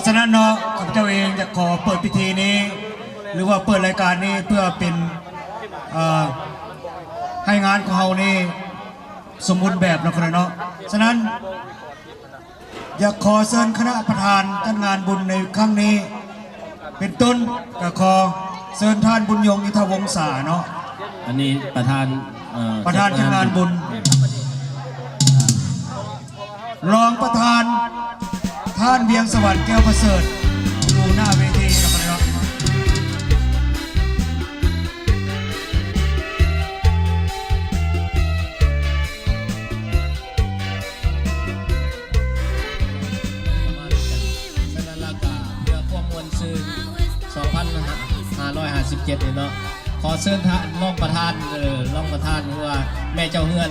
ສະນັ້ນເນາະ ຂ້າພະເຈົ້າເອງຈະຂໍເປີດພິທີນີ້ ຫຼືວ່າເປີດລາຍການນີ້ ເພື່ອເປັນ ເອີ ໃຫ້ງານຂອງເຮົານີ້ສົມບູນແບບເນາະ ເນາະ. ສະນັ້ນ ຢາກຂໍເຊີນຄະນະປະທານຈັດງານບຸນໃນຄັ້ງນີ້ ເປັນຕົ້ນ ກໍຂໍເຊີນທ່ານ ບຸນຍົງ ອິນທະວົງສາເນາະ ອັນນີ້ປະທານ ເອີ ປະທານຈັດງານບຸນ ແມ່ນ ລອງປະທານ ທ່ານ ວຽງສະຫວັນ ແກ້ວປະເສີດ ຢູ່ໜ້າເວທີນຳກັນເນາະ. ສະນັ້ນລະກະເພື່ອຄວາມມ່ວນຊື່ນ ສອງພັນຫ້າຮ້ອຍຫ້າສິບເຈັດນີ້ເນາະ ຂໍເຊີນທ່ານລອງປະທານ ເອີ ລອງປະທານ ຫຼືວ່າແມ່ເຈົ້າເຮືອນ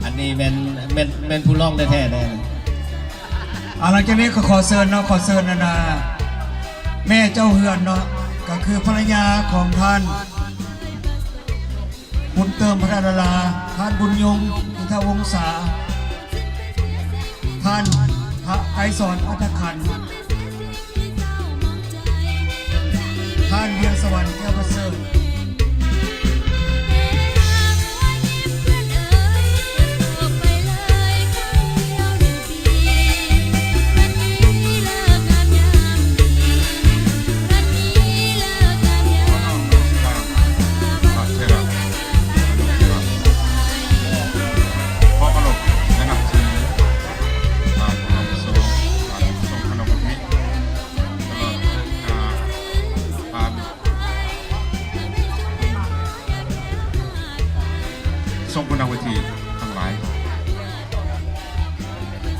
ອັນນີ້ແມ່ນ ແມ່ນ ແມ່ນຜູ້ລອງແທ້ໆເດ້. ອາ ຫຼັງຈາກນີ້ກໍຂໍເຊີນເນາະ ຂໍເຊີນອັນນ່າ ແມ່ເຈົ້າເຮືອນເນາະ ກໍຄືພັນລະຍາຂອງທ່ານ ບຸນເຕີມ ພັນດາລາ, ທ່ານ ບຸນຍົງ ອິນທະວົງສາ, ທ່ານ ພະໄກສອນ ອັດຕະຂັນ, ທ່ານ ວຽງສະຫວັນ ແກ້ວປະເສີດ. ຂໍເຄົາລົບ ແລະ ນັບຖື ທ່ານອາວຸໂສ ທ່ານຊົງຄະນະວຸດວິ ຕະຫຼອດເຖິງ ອາ ທ່ານ ຊົງຄະນະວິທີທັງຫຼາຍ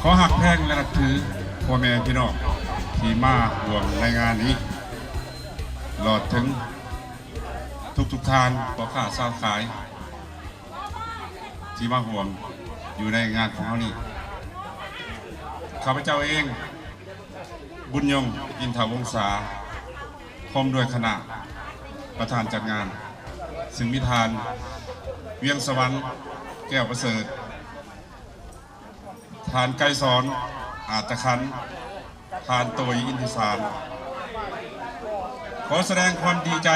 ຂໍຮັກແພງ ແລະ ນັບຖືພໍ່ແມ່ພີ່ນ້ອງທີ່ມາຮ່ວມໃນງານນີ້ ຕະຫຼອດເຖິງທຸກໆທ່ານ ພໍ່ຄ້າຊາວຂາຍ ທີ່ມາຮ່ວມຢູ່ໃນງານຂອງເຮົານີ້. ຂ້າພະເຈົ້າເອງ ບຸນຍົງ ອິນທະວົງສາ ພ້ອມດ້ວຍຄະນະປະທານຈັດງານ ຊຶ່ງມີທ່ານ ວຽງສະຫວັນ ແກ້ວປະເສີດ, ທ່ານ ໄກສອນ ອາດຕະຂັນ, ທ່ານ ໂຕຍ ອິນທິສານ ຂໍສະແດງຄວາມດີໃຈ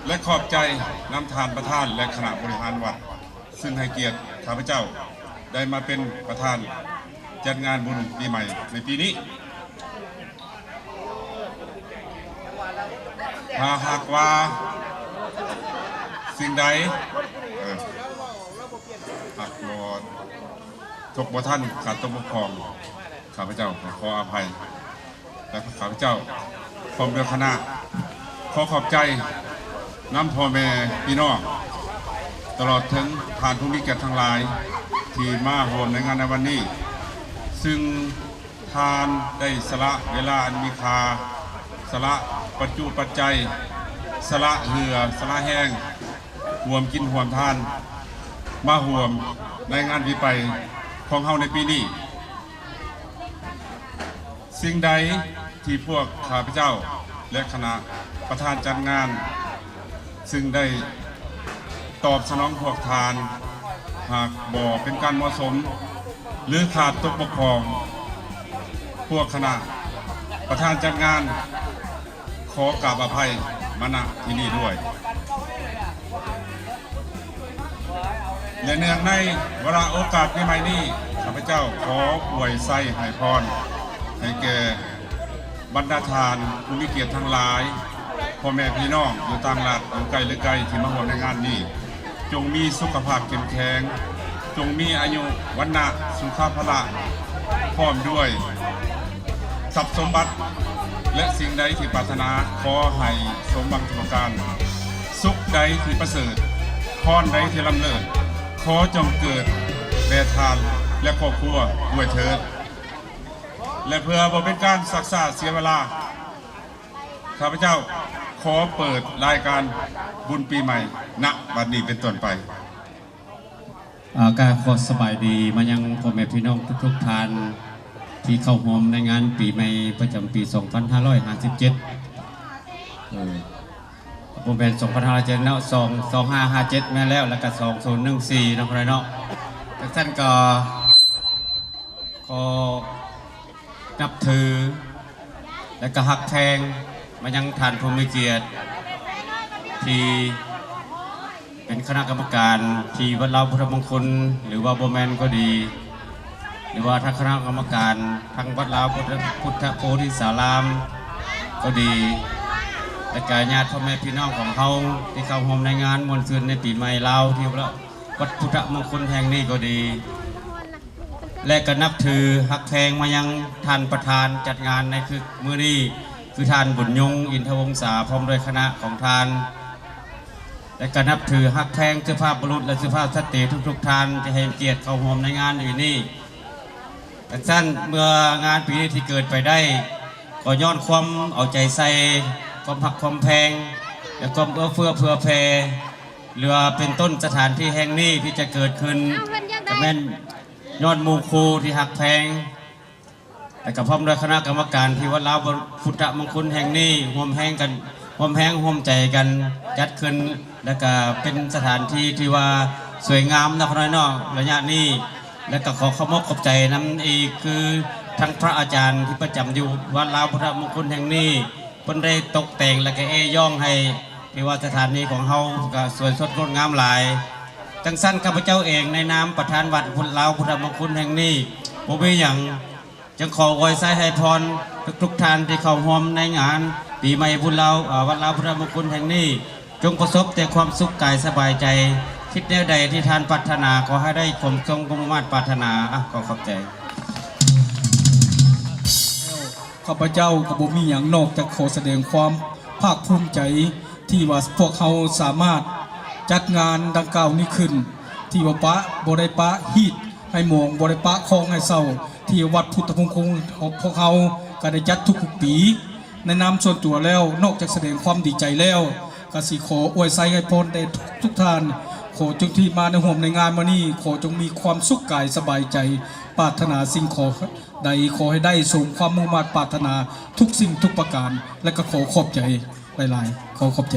ແລະ ຂອບໃຈນຳທ່ານປະທານ ແລະ ຄະນະບໍລິຫານວັດ ຊຶ່ງໃຫ້ກຽດຂ້າພະເຈົ້າໄດ້ມາເປັນປະທານຈັດງານບຸນປີໃໝ່ໃນປີນີ້. ຖ້າຫາກວ່າສິ່ງໃດ ເອີ ຫາກບໍ່ ຕົກບໍ່ທັນ ຂາດຕົກບົກຜ່ອງ ຂ້າພະເຈົ້າກໍຂໍອະໄພ ແລະ ຂ້າພະເຈົ້າພ້ອມດ້ວຍຄະນະ ຂໍຂອບໃຈນຳພໍ່ແມ່ພີ່ນ້ອງ ຕະຫຼອດເຖິງທ່ານຜູ້ມີກຽດທັງຫຼາຍ ທີ່ມາຮ່ວມໃນງານໃນວັນນີ້ ຊຶ່ງທ່ານໄດ້ສະຫຼະເວລາອັນມີຄ່າ, ສະຫຼະປັດຈຸປັດໄຈ, ສະຫຼະເຫື່ອ, ສະຫຼະແຮງ ຮ່ວມກິນຮ່ວມທານ ມາຮ່ວມໃນງານວິໄປຂອງເຮົາໃນປີນີ້. ສິ່ງໃດທີ່ພວກຂ້າພະເຈົ້າ ແລະ ຄະນະປະທານຈັດງານ ຊຶ່ງໄດ້ຕອບສະໜອງພວກທ່ານ ຫາກບໍ່ເປັນການເໝາະສົມ ຫຼື ຂາດຕົກບົກຜ່ອງ, ພວກຄະນະປະທານຈັດງານ ຂໍກາບອະໄພມາ ນະ ທີ່ນີ້ດ້ວຍ ແລະ ເນື່ອງໃນວາລະໂອກາດປີໃໝ່ນີ້ ຂ້າພະເຈົ້າຂໍອວຍໄຊໃຫ້ພອນ ໃຫ້ແກ່ບັນດາທ່ານຜູ້ມີກຽດທັງຫຼາຍ, ພໍ່ແມ່ພີ່ນ້ອງຢູ່ຕ່າງລັດ ຢູ່ໃກ້ ຫຼື ໄກ ທີ່ມາຮ່ວມໃນງານນີ້ ຈົ່ງມີສຸຂະພາບເຂັ້ມແຂງ, ຈົ່ງມີອາຍຸ ວັນນະ ສຸຂະພະລະ ພ້ອມດ້ວຍ ຊັບສົມບັດ ແລະ ສິ່ງໃດທີ່ປາດຖະໜາ ຂໍໃຫ້ສົມຫວັງທຸກປະການ. ສຸກໃດທີ່ປະເສີດ, ພອນໃດທີ່ລ້ຳເລີດ, ຂໍຈົ່ງເກີດແດ່ທ່ານ ແລະ ຄອບຄົວດ້ວຍເທີ້ນ. ແລະ ເພື່ອບໍ່ເປັນການຊັກຊ້າເສຍເວລາ, ຂ້າພະເຈົ້າຂໍເປີດລາຍການບຸນປີໃໝ່ ນະ ບັດນີ້ເປັນຕົ້ນໄປ. ອາ ກະຂໍສະບາຍດີມາຍັງພໍ່ແມ່ພີ່ນ້ອງທຸກໆທ່ານ ທີ່ເຂົ້າຮ່ວມໃນງານປີໃໝ່ປະຈຳປີສອງພັນຫ້າຮ້ອຍຫ້າສິບເຈັດ ເອີ ບໍ່ແມ່ນສອງພັນຫ້າຮ້ອຍເຈັດເນາະ ສອງ ສອງຫ້າຫ້າເຈັດແມ່ນແລ້ວ ແລ້ວກະສອງພັນໜຶ່ງສີ່ເນາະ ພໍ່ແມ່ເນາະ. ຈັ່ງຊັ້ນກໍຂໍ ນັບຖື ແລະ ກໍຮັກແພງມາຍັງທ່ານຜູ້ມີກຽດ ທີ່ເປັນຄະນະກຳມະການທີ່ວັດລາວພຸດທະມົງຄຸນ ຫຼືວ່າບໍ່ແມ່ນກໍດີ ຫຼືວ່າທາງຄະນະກຳມະການທາງວັດລາວພຸດທະ ພຸດທະໂພທິສາລາມກໍດີ ແລະກະຍາດພໍ່ແມ່ພີ່ນ້ອງຂອງເຮົາທີ່ເຂົ້າຮ່ວມໃນງານມ່ວນຊື່ນໃນປີໃໝ່ລາວ ທີ່ວັດ ວັດພຸດທະມົງຄຸນແຫ່ງນີ້ກໍດີ ແລະກະນັບຖືຮັກແພງມາຍັງທ່ານປະທານຈັດງານໃນຄືມື້ນີ້ ຄືທ່ານບຸນຍົງ ອິນທະວົງສາ ພ້ອມດ້ວຍຄະນະຂອງທ່ານ ແລະກະນັບຖືຮັກແພງສຸພາບບຸລຸດ ແລະ ສຸພາບສະຕີທຸກໆທ່ານທີ່ໃຫ້ກຽດເຂົ້າຮ່ວມໃນງານປີນີ້. ຈັ່ງຊັ້ນ ເມື່ອງານປີນີ້ທີ່ເກີດໄປໄດ້ ກໍຍ້ອນຄວາມເອົາໃຈໃສ່ ຄວາມຮັກຄວາມແພງ ແລະ ຄວາມເອື້ອເຟື້ອເຜື່ອແຜ່ ຫຼືວ່າເປັນຕົ້ນສະຖານທີ່ແຫ່ງນີ້ທີ່ຈະເກີດຂຶ້ນ ກໍແມ່ນຍ້ອນໝູ່ຄູ່ທີ່ຮັກແພງ ແລະກະພ້ອມດ້ວຍຄະນະກຳມະການທີ່ວັດລາວພຸດທະມົງຄຸນແຫ່ງນີ້ ຮ່ວມແຮງກັນ ຮ່ວມແຮງຮ່ວມໃຈກັນຈັດຂຶ້ນ ແລະກະເປັນສະຖານທີ່ທີ່ວ່າສວຍງາມເນາະ ຂະນ້ອຍເນາະ ໄລຍະນີ້ ແລະກະຂໍຂອບອົກຂອບໃຈນຳອີກ ຄືທັງພະອາຈານທີ່ປະຈຳຢູ່ວັດລາວພຸດທະມົງຄຸນແຫ່ງນີ້ ເພິ່ນໄດ້ຕົກແຕ່ງ ແລະກະເອ້ຍ້ອງໃຫ້ ທີ່ວ່າສະຖານທີ່ຂອງເຮົາກະສວຍສົດງົດງາມຫຼາຍ. ຈັ່ງຊັ້ນ ຂ້າພະເຈົ້າເອງໃນນາມປະທານວັດລາວພຸດທະມົງຄຸນແຫ່ງນີ້ ບໍ່ມີຫຍັງ ຈຶ່ງຂໍອວຍໄຊໃຫ້ພອນທຸກໆທ່ານທີ່ເຂົ້າຮ່ວມໃນງານປີໃໝ່ບຸນລາວ ເອີ ວັດລາວພຸດທະມົງຄຸນແຫ່ງນີ້ ຈົ່ງປະສົບແຕ່ຄວາມສຸກກາຍສະບາຍໃຈ ຄິດແນວໃດທີ່ທ່ານປາດຖະໜາ ຂໍໃຫ້ໄດ້ສົມຄວາມມຸ່ງມາດປາດຖະໜາ. ອາ ຂໍຂອບໃຈ. ຂ້າພະເຈົ້າກໍບໍ່ມີຫຍັງນອກຈາກຂໍສະແດງຄວາມພາກພູມໃຈ ທີ່ວ່າພວກເຮົາສາມາດຈັດງານດັ່ງກ່າວນີ້ຂຶ້ນ ທີ່ວ່າປະ ບໍ່ໄດ້ປະຮີດໃຫ້ໝອງ ບໍ່ໄດ້ປະຄອງໃຫ້ເສົ້າ ທີ່ວັດພຸດທະມົງຄຸນຂອງພວກເຮົາກໍໄດ້ຈັດທຸກໆປີ. ໃນນາມສ່ວນຕົວແລ້ວ ນອກຈາກສະແດງຄວາມດີໃຈແລ້ວ ກໍຊິຂໍອວຍໄຊໃຫ້ພອນແດ່ທຸກໆທ່ານ ຂໍຈົ່ງທີ່ມາໃນຮ່ວມໃນງານມື້ນີ້ ຂໍຈົ່ງມີຄວາມສຸກກາຍສະບາຍໃຈ ປາດຖະໜາສິ່ງຂໍ ໃດຂໍໃຫ້ໄດ້ສົມຄວາມມຸ່ງມາດປາດຖະໜາທຸກສິ່ງທຸກປະການ ແລະກໍຂໍຂອບໃຈຫຼາຍໆ. ຂໍຂອບໃຈ.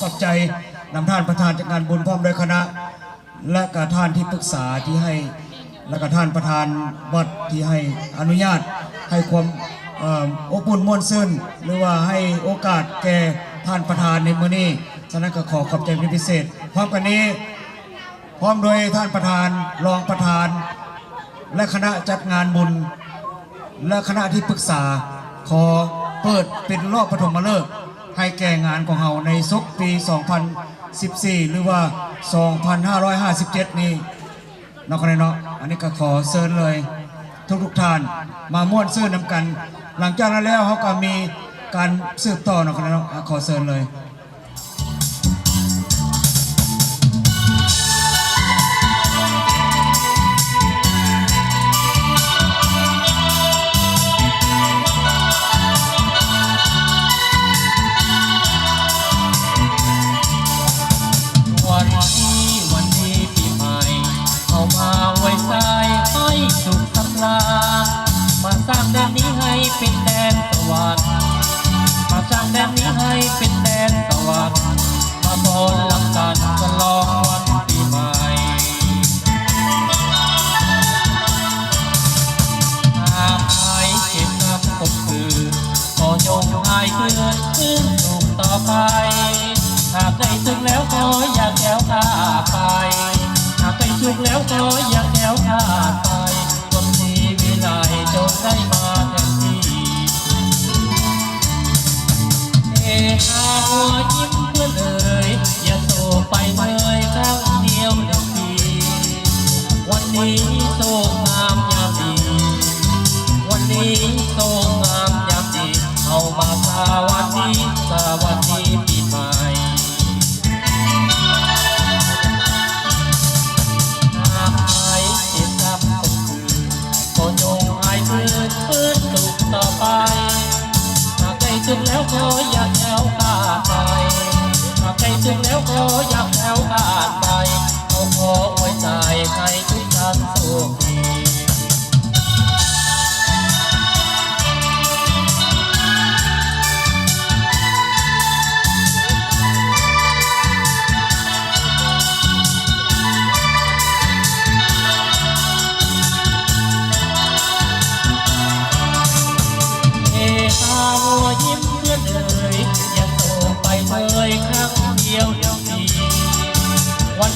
ຂອບໃຈນຳທ່ານປະທານຈັດງານບຸນພ້ອມດ້ວຍຄະນະ ແລະກະທ່ານທີ່ປຶກສາທີ່ໃຫ້ ແລະກະທ່ານປະທານວັດທີ່ໃຫ້ອະນຸຍາດ ໃຫ້ຄວາມ ເອີ ອົບອຸ່ນມ່ວນຊື່ນ ຫຼືວ່າໃຫ້ໂອກາດແກ່ທ່ານປະທານໃນມື້ນີ້. ສະນັ້ນກໍຂໍຂອບໃຈເປັນພິເສດ. ພ້ອມກັນນີ້ ພ້ອມດ້ວຍທ່ານປະທານ, ຮອງປະທານ ແລະ ຄະນະຈັດງານບຸນ ແລະ ຄະນະທີ່ປຶກສາ ຂໍເປີດເປັນລອບປະຖົມມະເລີກໃຫ້ແກ່ງານຂອງເຮົາໃນສົກປີສອງພັນສິບສີ່ ຫຼືວ່າສອງພັນຫ້າຮ້ອຍຫ້າສິບເຈັດນີ້ເນາະ ຄະນະເນາະ. ອັນນີ້ກໍຂໍເຊີນເລີຍທຸກໆທ່ານມາມ່ວນຊື່ນນຳກັນ. ຫຼັງຈາກນັ້ນແລ້ວ ເຮົາກໍມີການສືບຕໍ່ເນາະ ຄະນະເນາະ. ຂໍເຊີນເລີຍ. ວັນດີ ວັນດີປີໃໝ່ ເຮົາມາອວຍໄຊໃຫ້ສຸກສຳລານ ມາສ້າງແດນນີ້ໃຫ້ເປັນແດນສະຫວັນ ມາສ້າງແດນນີ້ໃຫ້ເປັນແດນສະຫວັນ ມາຟ້ອນລຳກັນສະຫຼອງວັນປີໃໝ່. ຫາກໃຜເຈັບຊ້ຳຄົມຄື ກໍຈົ່ງຫາຍຄືນ ຄືນສຸກຕໍ່ໄປ. ຫາກໄດ້ສຸກແລ້ວກໍຢ່າແຄ້ວຄາດໄປ ຫາກໄດ້ສຸກແລ້ວກໍຢ່າແຄ້ວຄາດໄປ. ຄົນທີ່ວິໄລຈົ່ງໄດ້ມາແທນທີ່. ເຮຮາຫົວຍິ້ມເພື່ອນເອີຍ ຢ່າໂສກໄປເມີຍຄັ້ງດຽວໜຶ່ງປີ. ວັນນີ້ໂຊກງາມຍາມດີ ວັນນີ້ໂຊກງາມຍາມດີ ເຮົາມາສະຫວັດດີ ສະຫວັດດີປີໃໝ່. ຫາກໃຜເຈັບຊ້ຳຄົມຄືນ ກໍຈົ່ງຫາຍຄືນ ຟື້ນສຸກຕໍ່ໄປ. ຫາກໃກ້ສຸກແລ້ວກໍຢ່າແຄ້ວຄາດໄປ ຫາກໃກ້ສຸກແລ້ວກໍຢ່າແຄ້ວຄາດໄປ. ເຮົາຂໍອວຍໄຊໃຫ້ທຸກທ່ານໂຊກດີ.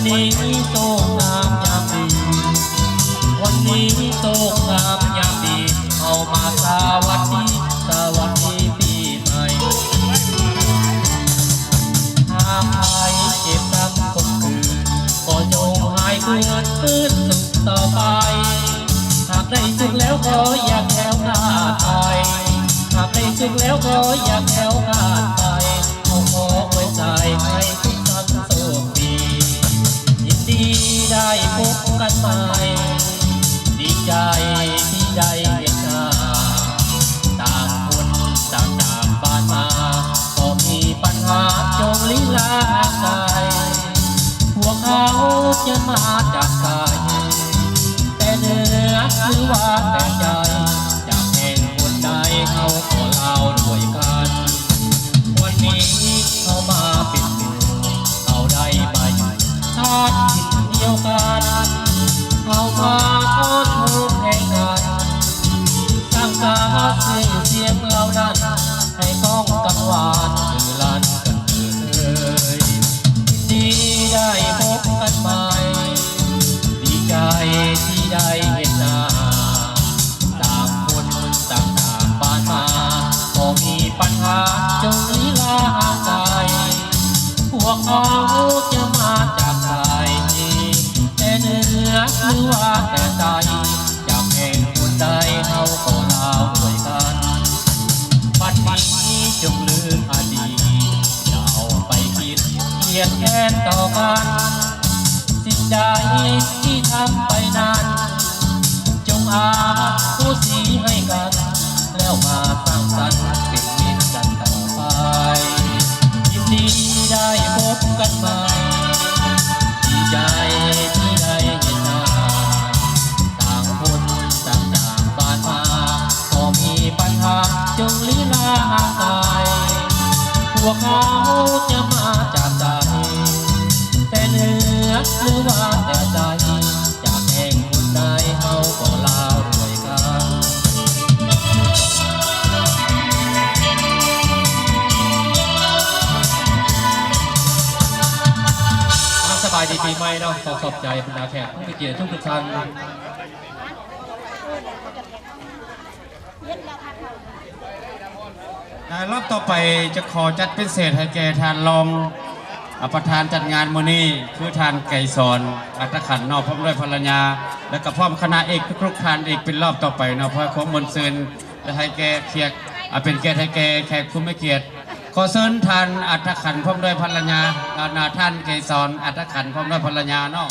ນີ້ໂຊກງາມຍາມດີ ວັນນີ້ໂຊກງາມຍາມດີ ເຮົາມາສະຫວັດດີ ສະຫວັດດີປີໃໝ່ ຫາກໃຜເຈັບຊ້ຳຄົມຄືນ ກໍຈົ່ງຫາຍຄືນ ຄືນສຸກຕໍ່ໄປ ຫາກໄດ້ສຸກແລ້ວກໍຢ່າແຄ້ວຄາດໄປ ຫາກໄດ້ສຸກແລ້ວກໍຢ່າແຄ້ວຄາດໄປ ຂໍອວຍໄຊໃຫ້ທຸກທ່ານໂຊກດີ ຍິນດີໄດ້ພົບກັນໃໝ່ ດີໃຈທີ່ໄດ້ເຫັນໜ້າ ຕ່າງຄົນຕ່າງຈາກບ້ານມາ ບໍ່ມີປັນຫາຈົ່ງລີລາຫາກໄກ ພວກເຮົາຈະມາຈາກໃສ ແຕ່ເໜືອຫຼືວ່າແຕ່ໃຈ ຈາກແຫ່ງຫົນໃດເຮົາກໍລາວດ້ວຍກັນ ວັນນີ້ເຮົາມາເປັນໝູ່ ເຮົາໄດ້ມາຢູ່ທາດຖິ່ນດຽວກັນ ເຮົາມາທອດຮູບແຫ່ງກັນ ສ້າງສາຊື່ສຽງເຫຼົ່ານັ້ນ ໃຫ້ກ້ອງກັງວານຄືລັ່ນກັນເອີຍ ຍິນດີໄດ້ພົບກັນໃໝ່ ດີໃຈທີ່ໄດ້ເຫັນໜ້າ ຕ່າງຄົນຕ່າງຈາກບ້ານມາ ບໍ່ມີປັນຫາຈົ່ງລີລາຫາກໄກ ພວກເຮົາຈະມາຈາກໃສ ແຕ່ເໜືອຫຼືວ່າແຕ່ໃຕ້ ຈາກແຫ່ງຫົນໃດເຮົາກໍລາວດ້ວຍກັນ ບັດນີ້ຈົ່ງລືມອະດີດ ຢ່າເອົາໄປຄິດຄຽດແຄ້ນຕໍ່ກັນ ສິ່ງໃດທີ່ທຳໄປນັ້ນ ຈົ່ງອາໂຫສິໃຫ້ກັນ ແລ້ວມາສ້າງສັນເປັນມິດກັນຕໍ່ໄປ ຍິນດີໄດ້ພົບກັນໃໝ່ ດີໃຈທີ່ໄດ້ເຫັນໜ້າ ຕ່າງຄົນຕ່າງຈາກບ້ານມາ ບໍ່ມີປັນຫາຈົ່ງລີລາຫາກໄກ ພວກເຮົາຈະມາຈາກໃສ ແຕ່ເໜືອຫຼືວ່າແຕ່ໃຕ້ ຈາກແຫ່ງຫົນໃດເຮົາກໍລາວດ້ວຍກັນ ສະບາຍດີປີໃໝ່ເນາະ ຂໍຂອບໃຈບັນດາແຂກຜູ້ມີກຽດທຸກໆທ່ານ. ອ່າ ລອບຕໍ່ໄປຈະຂໍຈັດພິເສດໃຫ້ແກ່ທ່ານລອງ ອ່າ ປະທານຈັດງານມື້ນີ້ ຄືທ່ານໄກສອນ ອັດຕະຂັນເນາະ ພ້ອມດ້ວຍພັນລະຍາ ແລະກະພ້ອມຄະນະອີກທຸກໆທ່ານອີກເປັນລອບຕໍ່ໄປເນາະ ເພື່ອຄວາມມ່ວນຊື່ນ ແລະໃຫ້ແກ່ຂຽກ ອ່າ ເປັນກຽດໃຫ້ແກ່ແຂກຜູ້ມີກຽດ ຂໍເຊີນທ່ານ ອັດຕະຂັນ ພ້ອມດ້ວຍພັນລະຍາ ແລະທ່ານ ໄກສອນ ອັດຕະຂັນ ພ້ອມດ້ວຍພັນລະຍາເນາະ.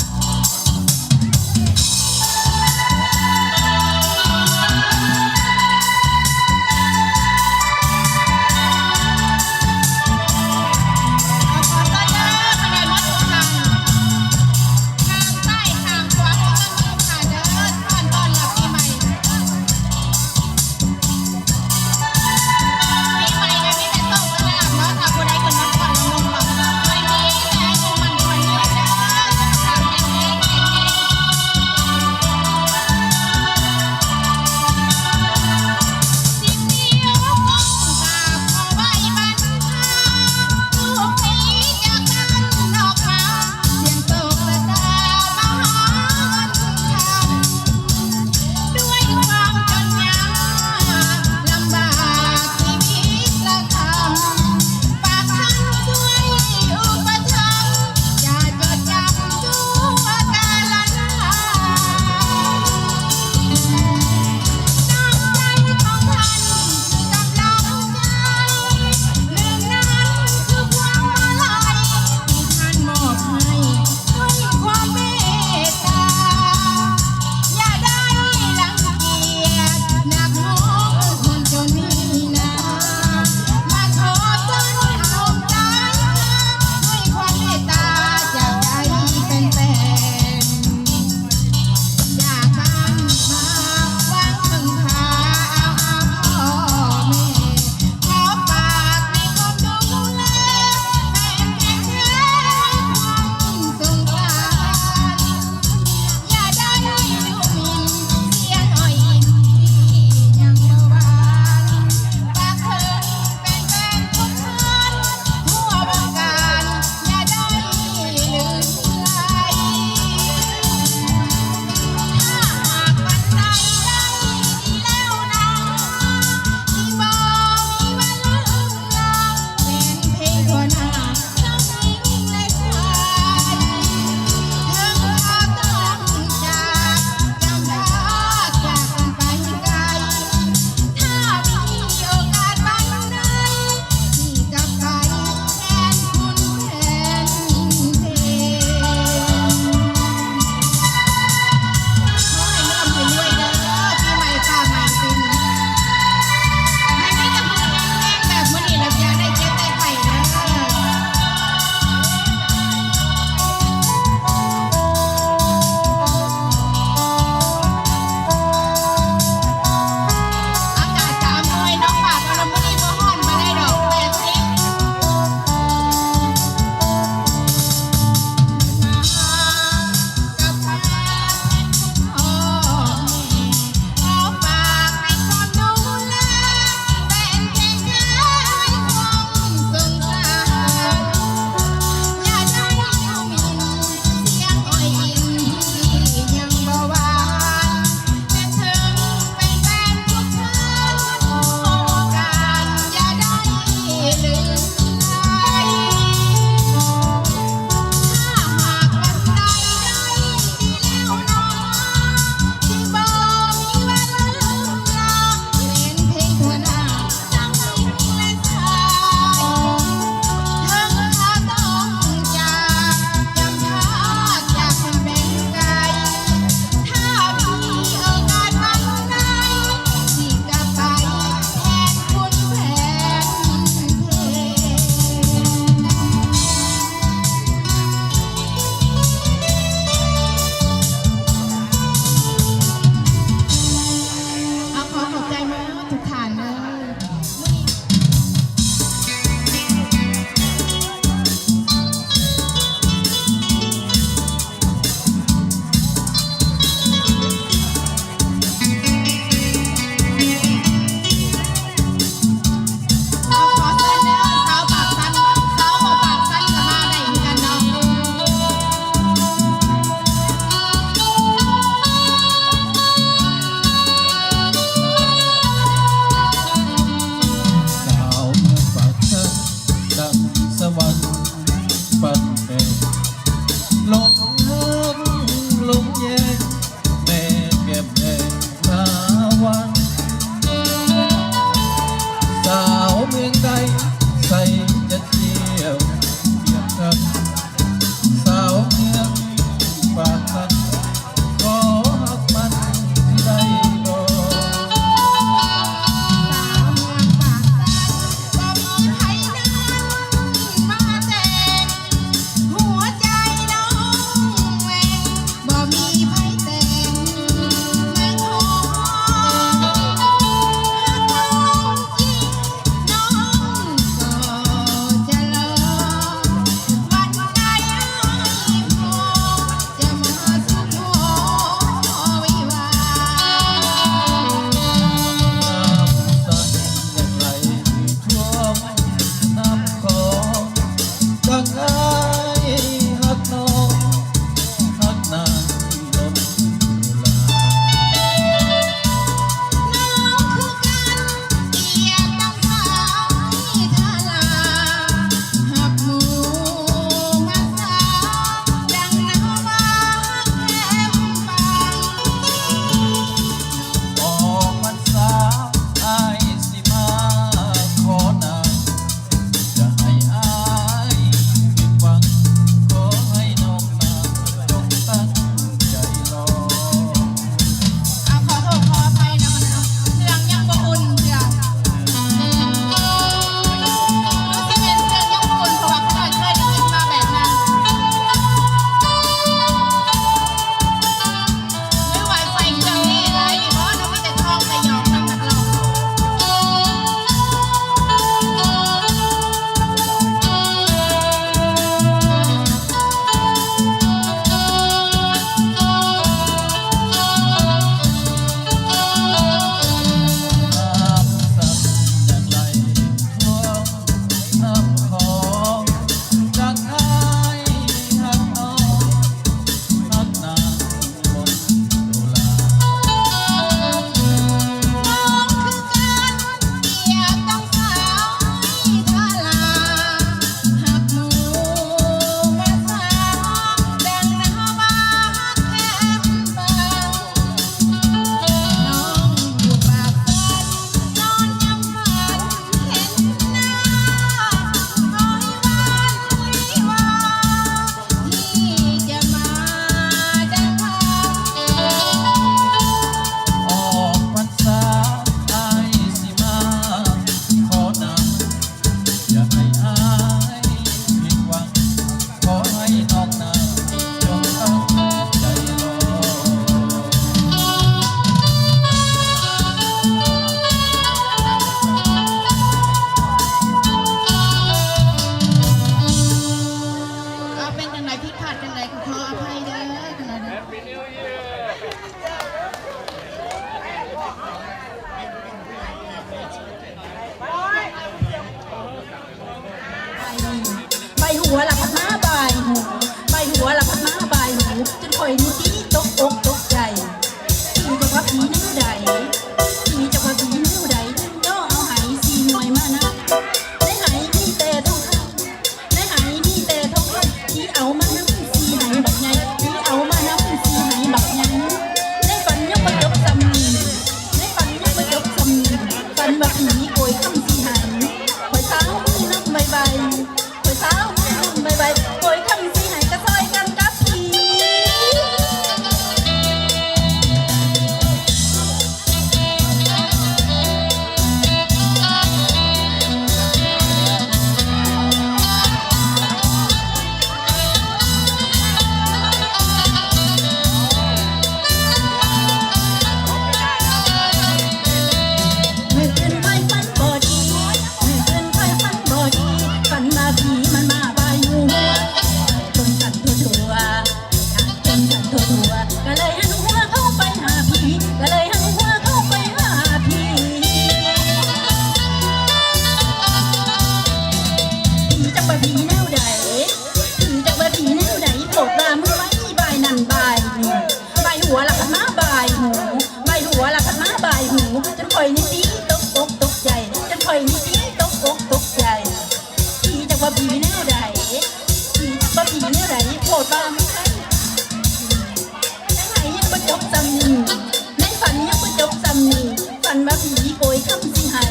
ມາພີ້ ໂກຍຄຳຊິໃຫ້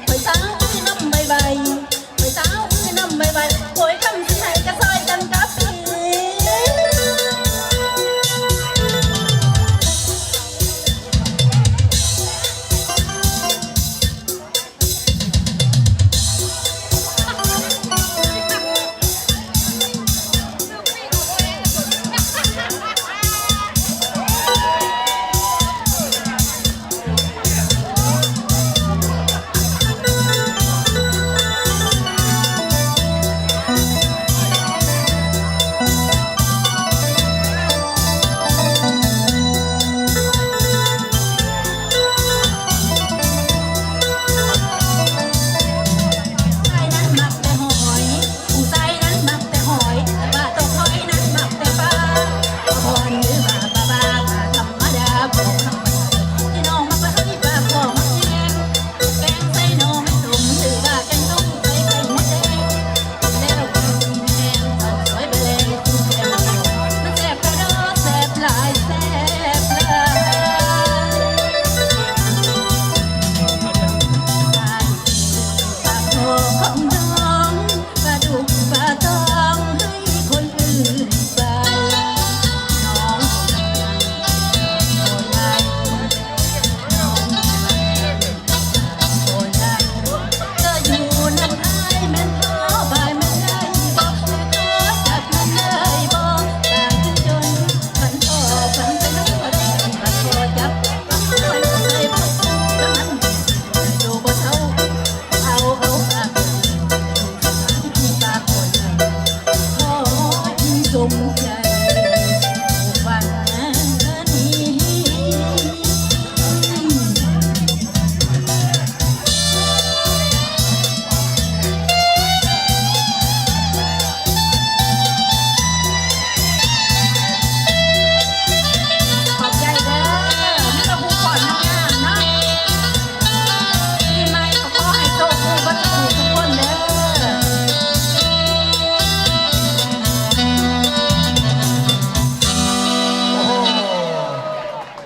ຂ້ອຍສາວອື້ນຳໄວໆ ຂ້ອຍສາວອື້ນຳໄວໆ ໂກຍຄຳຊິໃຫ້ ກະຊ່ອຍກັນກັບພີ້. ຂອບໃຈເດີ ມີແຕ່ຜູ້ຂວັນງາມໆເນາະ ປີໃໝ່ກໍຂໍໃຫ້ໂຊກດີເບິດທຸກຜູ້ທຸກຄົນເດີ.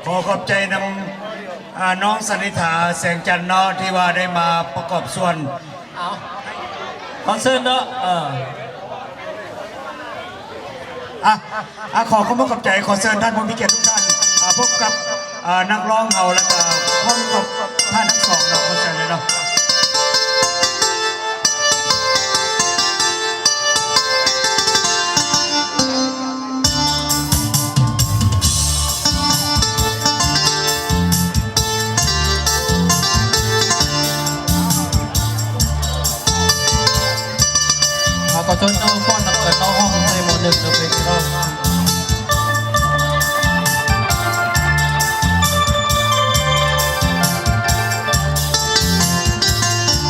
ໂອ້ໂຫ ຂໍຂອບໃຈນຳ ອ່າ ນ້ອງສະນິດຖາ ແສງຈັນເນາະ ທີ່ວ່າໄດ້ມາປະກອບສ່ວນ ເອົາ ຂໍເຊີນເນາະ ເອີ ອ່ະ ອ່ະ ຂໍຂອບຄຸນຂອບໃຈ ຂໍເຊີນທ່ານຜູ້ມີກຽດທຸກທ່ານ ອ່າ ພົບກັບ ອ່າ ນັກຮ້ອງເຮົາ ແລ້ວກະພ້ອມກັບທ່ານທັງສອງເນາະ ຂໍເຊີນເລີຍເນາະ. ເຮົາກໍຊົນເອົາຟ້ອນນຳກັນເນາະ ຮ້ອງໃສ່ໝໍ້ໜຶ່ງເດີເພິ່ນເນາະ.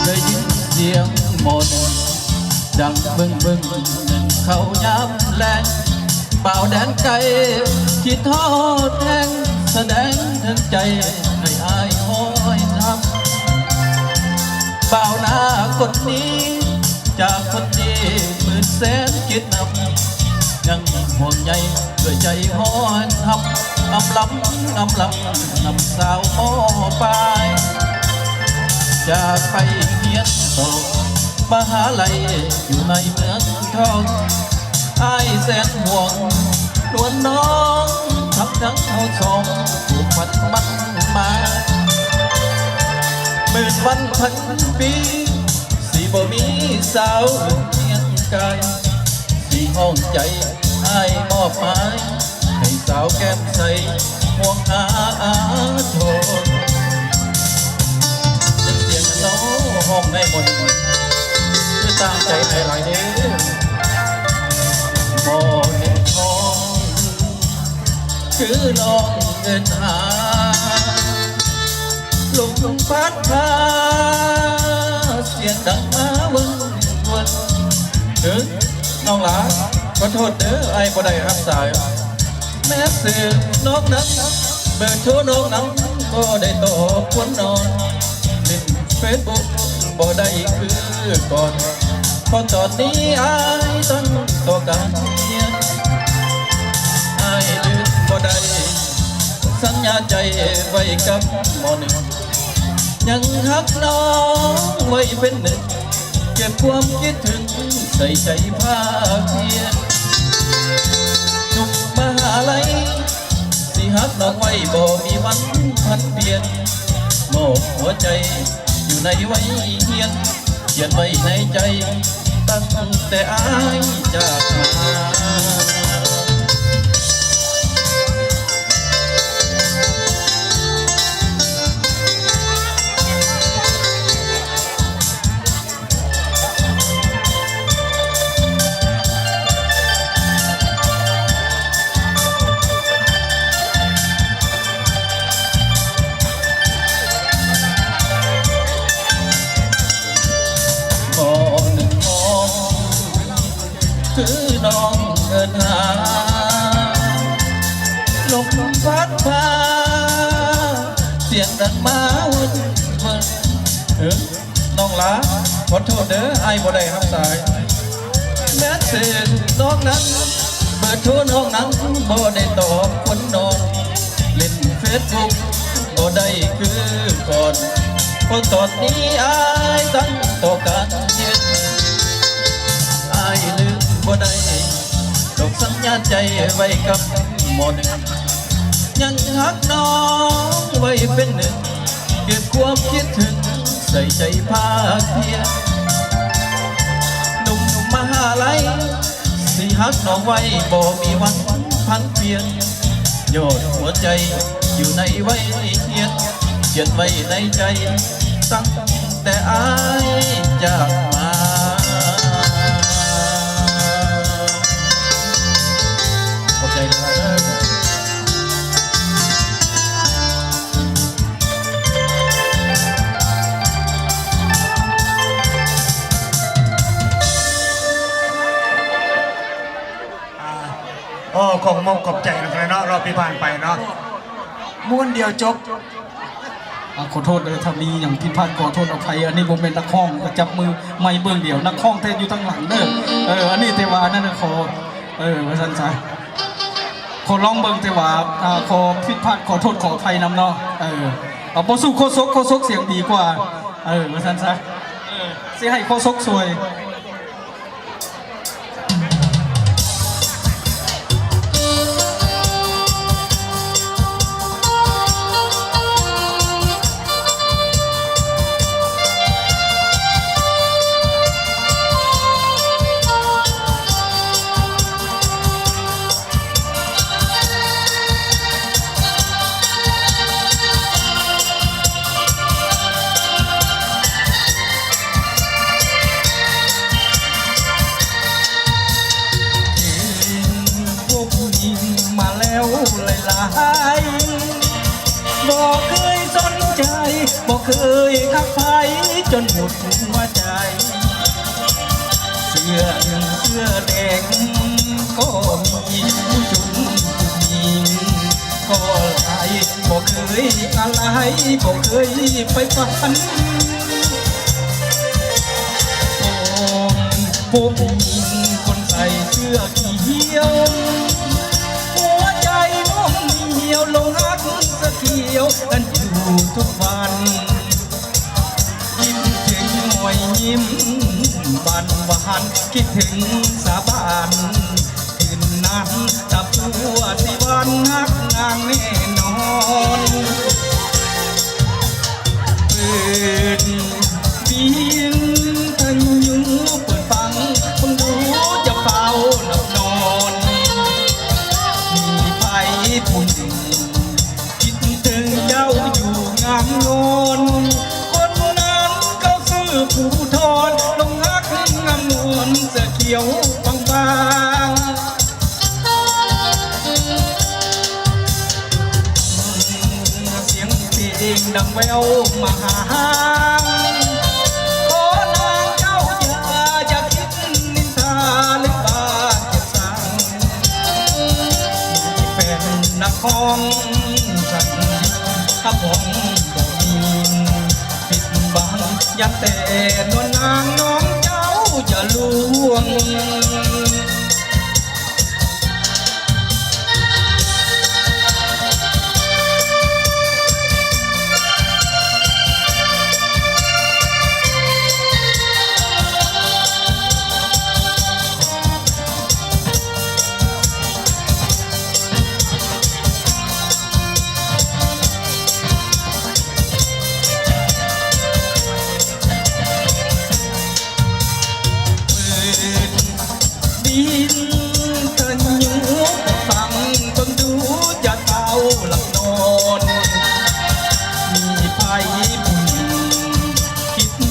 ໄດ້ຍິນສຽງໝໍ້ໜຶ່ງ ດັງບຶ້ງໆ ໜຶ້ງເຂົ້າຍາມແລງ ບ່າວແດນໄກຄິດຮອດແຮງ ສະແດງເຖິງໃຈໃຫ້ອ້າຍຄອຍຮັບ. ບ່າວໜ້າຄົນນີ້ ຈາກຄົນດີໝື່ນແສນຄິດນັບ ຍັງຫ່ວງໃຍດ້ວຍໃຈຮ້ອນຮັບ ອຳລຳ ອຳລຳ ນຳສາວ ມ.ປາຍ ຈາກໄປຮຽນຕໍ່ມະຫາໄລຢູ່ໃນເມືອງທອງ ອ້າຍແສນຫ່ວງນວນນ້ອງ ທັງໆເຮົາສອງຜູກພັນໝັ້ນໝາຍ ໝື່ນວັນພັນປີ ຊິບໍ່ມີສາວຮ່ວມຄຽງກາຍ ຊິຫ້ອງໃຈອ້າຍມອບໝາຍ ໃຫ້ສາວແກ້ມໃສ ຫ່ວງຫາອາໂທນ. ເປັນສຽງເນາະ ຮ້ອງໄດ້ໝົດ ຄືຕ່າງໃຈອ້າຍຫຼາຍເດ້. ໝໍ້ໜຶ່ງທອງ ຄືຮ້ອງເອີ້ນຫາ ລົມພັດພາ ສຽງດັງມາເວີ້ງເວີ້ນ. ເອີ ນ້ອງຫຼ້າ ຂໍໂທດເດີ ອ້າຍບໍ່ໄດ້ຮັບສາຍ. ແມ້ຊື່ນ້ອງນັ້ນ ເບີໂທນ້ອງນັ້ນ ບໍ່ໄດ້ຕອບຄວນນອນ ຫຼິ້ນເຟສບຸກບໍ່ໄດ້ຄືກ່ອນ ເພາະຕອນນີ້ອ້າຍຕັ້ງຕໍ່ການຮຽນ ອ້າຍລືມບໍ່ໄດ້ ສັນຍາໃຈໄວ້ກັບໝໍ້ໜຶ່ງ ຍັງຮັກນ້ອງໄວ້ເປັນໜຶ່ງ ເກັບຄວາມຄິດເຖິງໃສ່ໃຈພາກພຽນ. ໜຸ່ມມະຫາໄລ ຊິຮັກນ້ອງໄວ້ ບໍ່ມີວັນຜັນປ່ຽນ. ມອບຫົວໃຈຢູ່ໃນໄວຮຽນ ຂຽນໄວ້ໃນໃຈ ຕັ້ງແຕ່ອ້າຍຈາກມາ. ຄືນ້ອງເອີ້ນຫາ ລົມພັດພາ ສຽງດັງມາວົນເວີນ. ເອີ ນ້ອງຫຼ້າ ຂໍໂທດເດີ ອ້າຍບໍ່ໄດ້ຮັບສາຍ. ແມັດເສດນ້ອງນັ້ນ ເບີໂທນ້ອງນັ້ນ ບໍ່ໄດ້ຕອບຄົນນອນ. ຫຼິ້ນເຟສບຸກບໍ່ໄດ້ຄືກ່ອນ ເພາະຕອນນີ້ອ້າຍຕັ້ງຕໍ່ການຮຽນ. ອ້າຍລືມບໍ່ໄດ້ ດອກສັນຍາໃຈໄວ້ກັບໝໍໜຶ່ງ. ຍັງຮັກນ້ອງໄວ້ເປັນໜຶ່ງ ເກັບຄວາມຄິດເຖິງໃສ່ໃຈພາກພຽນ. ໜຸ່ມມະຫາໄລ ຊິຮັກນ້ອງໄວ້ ບໍ່ມີວັນຜັນປ່ຽນ. ຍອດຫົວໃຈຢູ່ໃນໄວຮຽນ ຂຽນໄວ້ໃນໃຈ ຕັ້ງແຕ່ອ້າຍຈາກມາ. ຂອບໃຈຫຼາຍໆເດີ. ອ່າ ໂອ້ ຂອບອົກຂອບໃຈນຳກັນເນາະ ລອບທີ່ຜ່ານໄປເນາະ ມ້ວນດຽວຈົບ. ອ່າ ຂໍໂທດເດີ ຖ້າມີຫຍັງຜິດພາດ ຂໍໂທດອະໄພ. ອັນນີ້ບໍ່ແມ່ນນັກຮ້ອງ ກະຈັບມືໄມເບິ່ງດຽວ ນັກຮ້ອງແທ້ຢູ່ທາງຫຼັງເດີ. ເອີ ອັນນີ້ແຕ່ວ່າອັນນັ້ນ ຂໍ ເອີ ວ່າຊັ້ນຊະ ຂໍລອງເບິ່ງ ແຕ່ວ່າ ອ່າ ຂໍຜິດພາດ ຂໍໂທດ ຂໍອະໄພນຳເນາະ. ເອີ ເອົາ ບໍ່ສູ້ໂຄສົກ ໂຄສົກສຽງດີກວ່າ. ເອີ ວ່າຊັ້ນຊະ ເອີ ຊິໃຫ້ໂຄສົກຊ່ວຍ. ເຫັນພວກຜູ້ຍິງມາແລ້ວຫຼາຍໆ ບໍ່ເຄີຍສົນໃຈ ບໍ່ເຄີຍຮັກໃຜ ຈົນໝົດຫົວໃຈ. ເສື້ອເຫຼືອງເສື້ອແດງກໍມີ ຜູ້ຈົນຜູ້ຍິງກໍຫຼາຍ ບໍ່ເຄີຍອາໄລ ບໍ່ເຄີຍໄປຝັນ ໂອ້ ຜູ້ຍິງຄົນໃສ່ເສື້ອຂຽວ ຫົວໃຈນ້ອງໜຽວ ຫຼົງຮັກສະຂຽວນັ້ນຢູ່ທຸກວັນ. ຄິດເຖິງຮອຍຍິ້ມບານຫວານ ຄິດເຖິງສາບານຄືນນັ້ນ ຖ້າຕົວຊິຫວານຮັກນາງແນ່ນອນ. ເປີດວິທະຍຸເປີດຟັງ ເບິ່ງດູຢ່າຟ້າວຫຼັບນອນ ມີໃຜຜູ້ໜຶ່ງ ຄິດເຖິງເຈົ້າຢູ່ງາມງອນ ຄົນນັ້ນເຂົາຊື່ພູທອນ ຫຼົງຮັກງາມນວນເສື້ອຂຽວບາງໆ. ສຽງເພງດັງແວ່ວມາຫາ ຂໍນາງເຈົ້າຢ່າ ຢ່າຄິດນິນທາ ຫຼືວ່າ ແฟນນັກຮ້ອງສັນ ຮັບຮອງບໍ່ມີຜິດບັງ ຢ່າແຕ່ນວນນາງ ນ້ອງເຈົ້າຢ່າລວງ.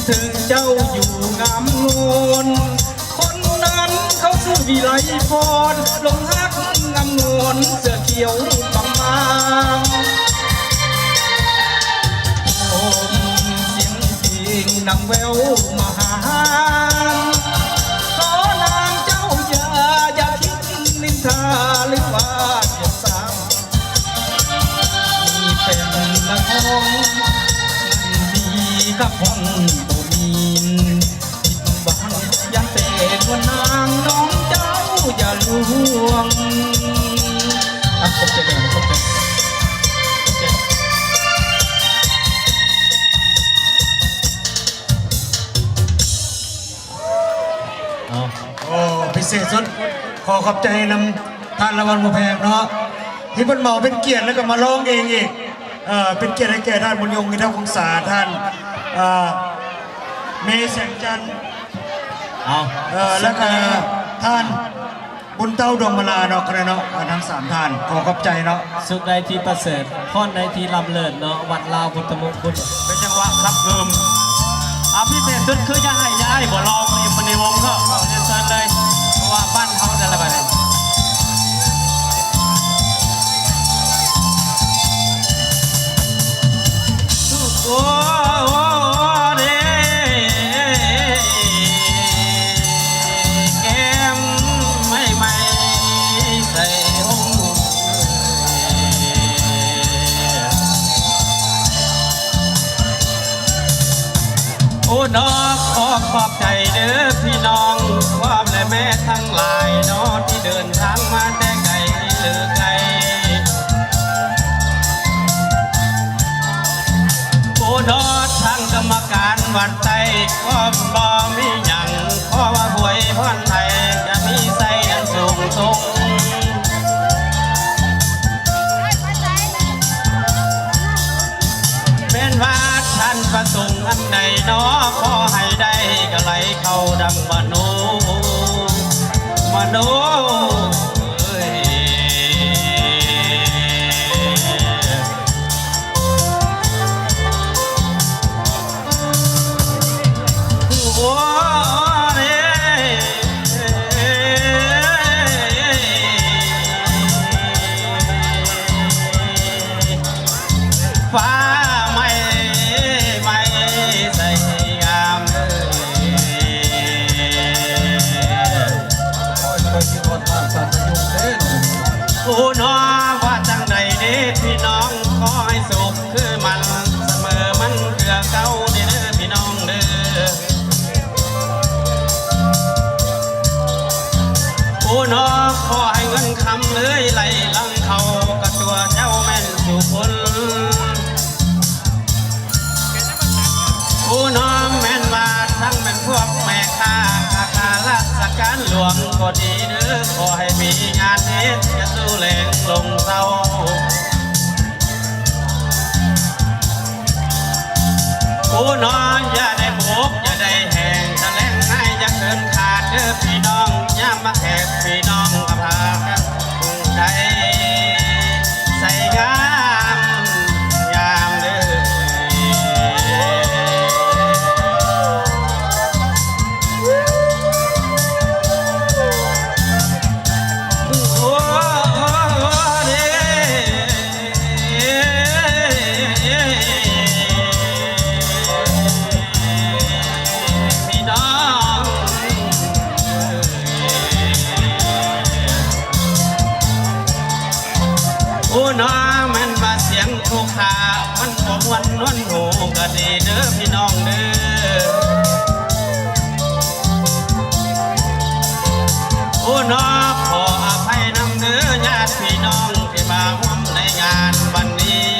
ເຖິງເຈົ້າຢູ່ງາມງອນ ຄົນນັ້ນເຂົາຊື່ວິໄລພອນ ຫຼົງຮັກງາມງອນ ເສື້ອຂຽວບາງໆ ໂອມສຽງເພງດັງແວ່ວມາຫາ ຂໍນາງເຈົ້າຢ່າ ຢ່າຄິດນິນທາ ຫຼືວ່າຈະສ້າງ ມີແຟນນັກຮ້ອງ ມັນດີກັບຫ້ອງບໍ່ມີ ຜິດຫວັງຢ່າແຕ່ນວນນາງ ນ້ອງເຈົ້າຢ່າລວງ. ອ່ະ ຂອບໃຈຫຼາຍ ຂອບໃຈ ຂອບໃຈ. ເອົາ ໂອ້ ພິເສດສຸດ ຂໍຂອບໃຈນຳທ່ານລະວັນ ບໍ່ແພງເນາະ ທີ່ເພິ່ນເໝົາເປັນກຽດ ແລ້ວກໍມາຮ້ອງເອງອີກ. ເອີ ເປັນກຽດໃຫ້ແກ່ທ່ານບຸນຍົງ ອິນທະວົງສາ, ທ່ານ ເອີ ເມ ແສງຈັນ ເອົາ ເອີ ແລ້ວກໍທ່ານ ບຸນເຕົ້າ ດວງມາລາເນາະ ຄະນະເນາະ ອາ ທັງສາມທ່ານ ຂໍຂອບໃຈເນາະ. ສຸກໃດທີ່ປະເສີດ ພອນໃດທີ່ລ້ຳເລີດເນາະ ວັດລາວພຸດທະມຸງຄຸນ ເປັນຈັງຫວະຄັບເພີ່ມ. ອາ ພິເສດສຸດຄືຢ່າໃຫ້ ຢ່າໃຫ້ບໍ່ລອງນີ້ ມາໃນວົງເນາະ ເອົາເຊີນເລີຍ ເພາະວ່າບ້ານເຮົາແຕ່ລະບາດນີ້ ໂອ້ ເດ ແກ້ມໃໝ່ໆ ໃສ່ຫົງ ໂອ້ເນາະ ຂໍຂອບໃຈເດີພີ່ນ້ອງ ພໍ່ແລະແມ່ທັງຫຼາຍເນາະ ທີ່ເດີນທາງມາແຕ່ໄກເລີກໄກ. ໂອ້ເນາະ ທາງກຳມະການວັດໄຊ ກໍບໍ່ມີຫຍັງ ຂໍອວຍພອນໃຫ້ຈະມີໄຊອັນສູງສົ່ງ. ແມ່ນວ່າທ່ານປະສົງອັນໃດເນາະ ຂໍໃຫ້ໄດ້ກະໄຫຼເຂົ້າດັ່ງມະໂນ ມະໂນເອີຍ. ຟ້າໃໝ່ ໃໝ່ໃສງາມເອີຍ ໂອ້ຍ ຂ້ອຍຄິດຮອດບ້ານສັນຕະຍຸງເດ້ ໂອ້ເນາະ ວ່າຈັ່ງໃດເດ້ພີ່ນ້ອງ ຂໍໃຫ້ສຸກຄືມັນ ສະເໝີມັນເກືອເກົ່າເດີພີ່ນ້ອງເດີ. ໂອ້ເນາະ ຂໍໃຫ້ເງິນຄຳເອີຍໄຫຼຫຼັງເຂົ້າ ກະຕົວເຈົ້າແມ່ນສຸຄົນ. ໂອ້ເນາະ ແມ່ນວ່າທັງແມ່ນພວກແມ່ຄ້າ ຂ້າລາຊະການຫຼວງກໍດີເດີ ຂໍໃຫ້ມີງານເຮັດ ຢ່າສູ່ແລ້ງລົງເຊົາ. ໂອ້ເນາະ ຢ່າໄດ້ໂບກ ຢ່າໄດ້ແຫ້ງ ຕະແລງໃຫ້ຢ່າເກີນຄາດເດີພີ່ນ້ອງ ຍາມມາແຂກພີ່ນ້ອງກໍພາກັນ ໃສງາມງາມເດີ. ໂອ້ເນາະ ແມ່ນວ່າສຽງຜູ້ຂ້າມັນບໍ່ມ່ວນນວນຫູກະດີເດີພີ່ນ້ອງເດີ. ໂອ້ເນາະ ຂໍອະໄພນຳເດີຍາດພີ່ນ້ອງທີ່ມາຮ່ວມໃນງານວັນນີ້.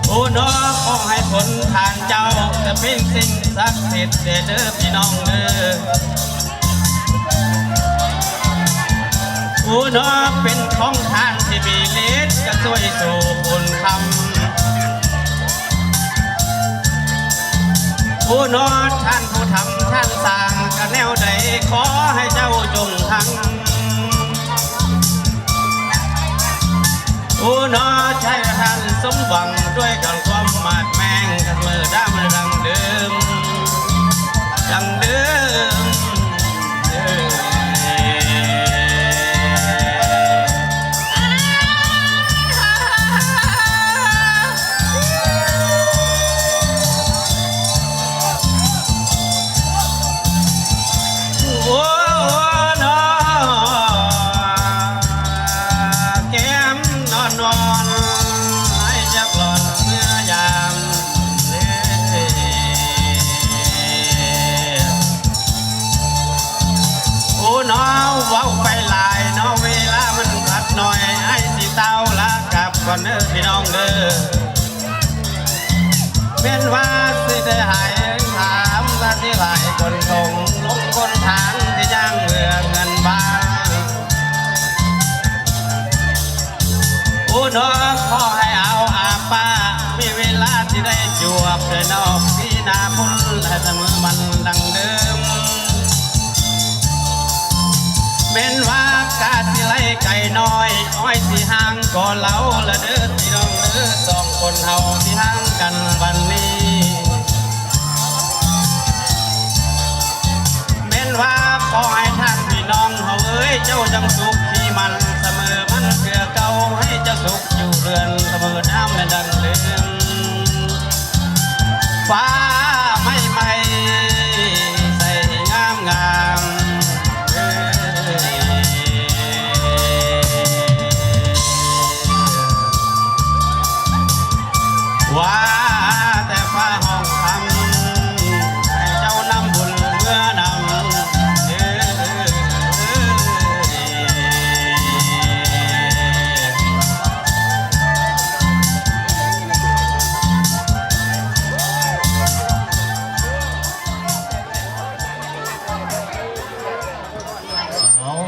ໂອ້ເນາະ ຂໍໃຫ້ຜົນທານເຈົ້າຈະເປັນສິ່ງສັກສິດແດ່ເດີພີ່ນ້ອງເດີ. ໂອ້ເນາະ ເປັນຂອງທ່ານທີ່ມີລິດ ຈະຊ່ວຍສູ້ບຸນຄຳ. ໂອ້ເນາະ ທ່ານຜູ້ທຳທ່ານສ້າງກະແນວໃດ ຂໍໃຫ້ເຈົ້າຈົ່ງທັງ. ໂອ້ເນາະ ໃຫ້ທ່ານສົມຫວັງ ດ້ວຍກັນຄວາມມາດແມງ ກັນເມີດຳດັງເດີມ ດັ່ງເດີມ ເອີ. ໂອ້ ນອ ແກ້ມນອນໆ ໃຫ້ຈັກຫຼອນເມື່ອຍາມເດ. ໂອ້ ນອ ເວົ້າໄປຫຼາຍເນາະ ເວລາມັນຄັດໜ້ອຍ ອ້າຍຊິກ່າວລາກັບກ່ອນເດີພີ່ນ້ອງເດີ. ແມ່ນວ່າຊິໄດ້ໃຫ້ຖາມວ່າຊິຫຼາຍຄົນສົ່ງລົງຄົນທາງ ຊິຍ່າງເມືອເຮືອນບ້ານ. ໂອ້ ເນາະ ຂໍໃຫ້ເອົາອາປ້າ ມີເວລາຊິໄດ້ຈວບ ໄດ້ນອກ ປີໜ້າພຸ້ນ ໃຫ້ສະເໝີມັນດັ່ງເດີມ. ແມ່ນວ່າກະຊິໄລ່ໄກ່ນ້ອຍ ອ້ອຍຊິຫ່າງກໍເລົ່າລະເດີພີ່ນ້ອງເດີ ສອງຄົນເຮົາຊິຫ່າງກັນວັນນີ້. ແມ່ນວ່າຂໍໃຫ້ທ່ານພີ່ນ້ອງເຮົາເອີຍ ເຈົ້າຈົ່ງສຸກທີ່ໝັ້ນສະເໝີມັນເກືອເກົ່າ ໃຫ້ເຈົ້າສຸກຢູ່ເຮືອນສະເໝີນາມແລະດັງເດີມ. ຟ້າໃໝ່ໆ ໃສງາມໆ ເອີ ວ່າແຕ່ຟ້າຫ້ອງຄຳ ໃຫ້ເຈົ້ານຳບຸນເມືອນຳ ເອີ. ເອົາ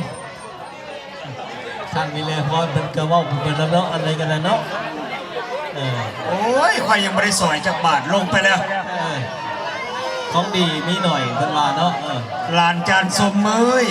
ທ່ານວິໄລພອນເພິ່ນກໍເວົ້າໄປເບິດແລ້ວເນາະ ອັນໃດກໍໄດ້ເນາະ ເອີ. ໂອ້ຍ ຂ້ອຍຍັງບໍ່ໄດ້ສອຍຈັກບາດ ລົງໄປແລ້ວ ເອີ ຂອງດີມີໜ້ອຍ ເພິ່ນວ່າເນາະ ເອີ. ຫຼານຈານຊົມເອີຍ.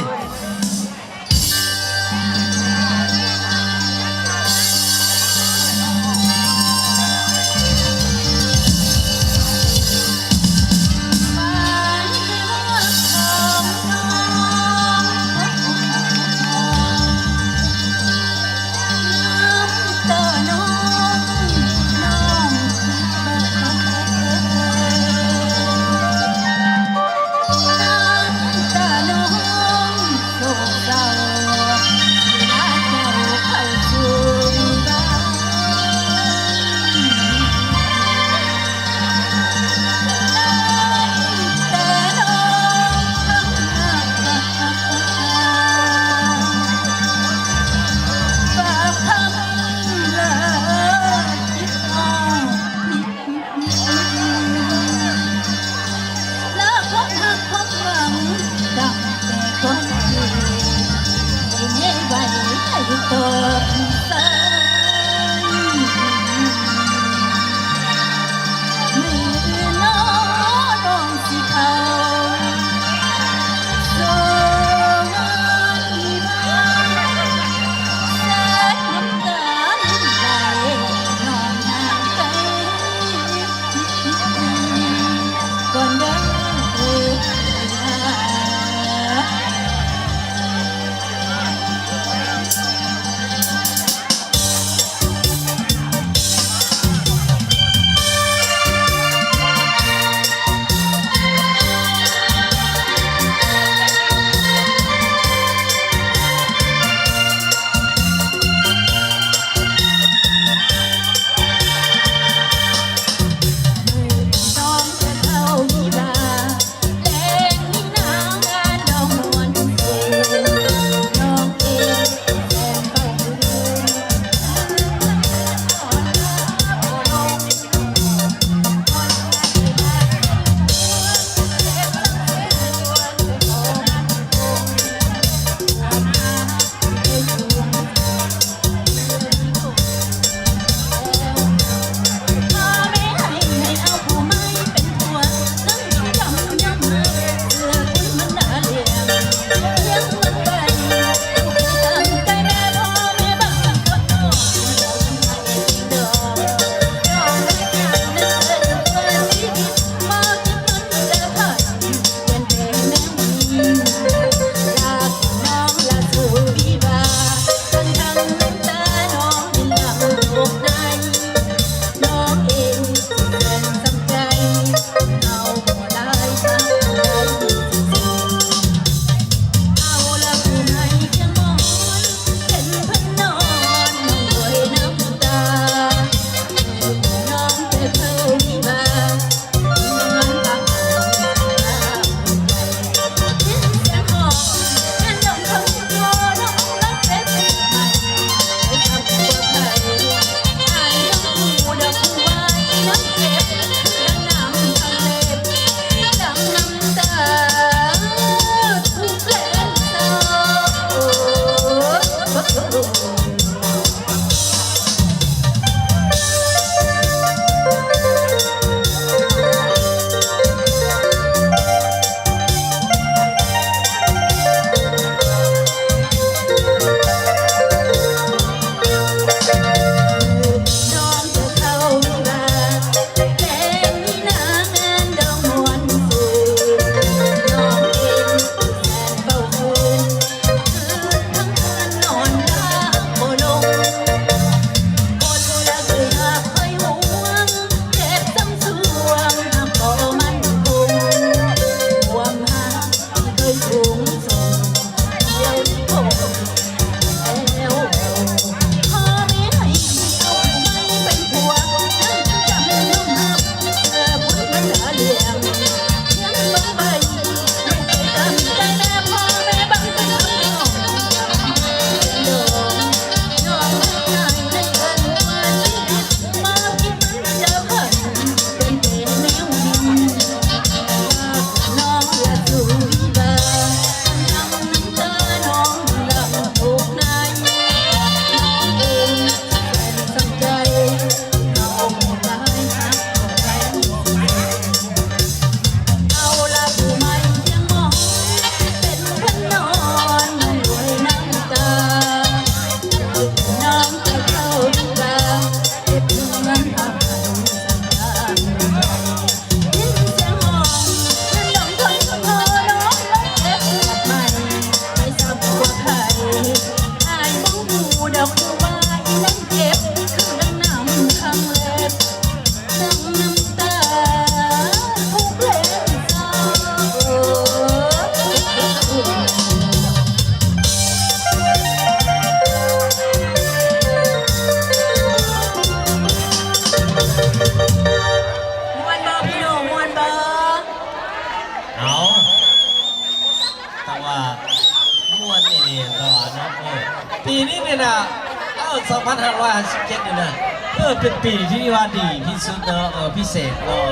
ຫ້າສິບເຈັດນີ້ນະ ເອີ ເປັນປີທີ່ວ່າດີທີ່ສຸດເນາະ ເອີ ພິເສດເນາະ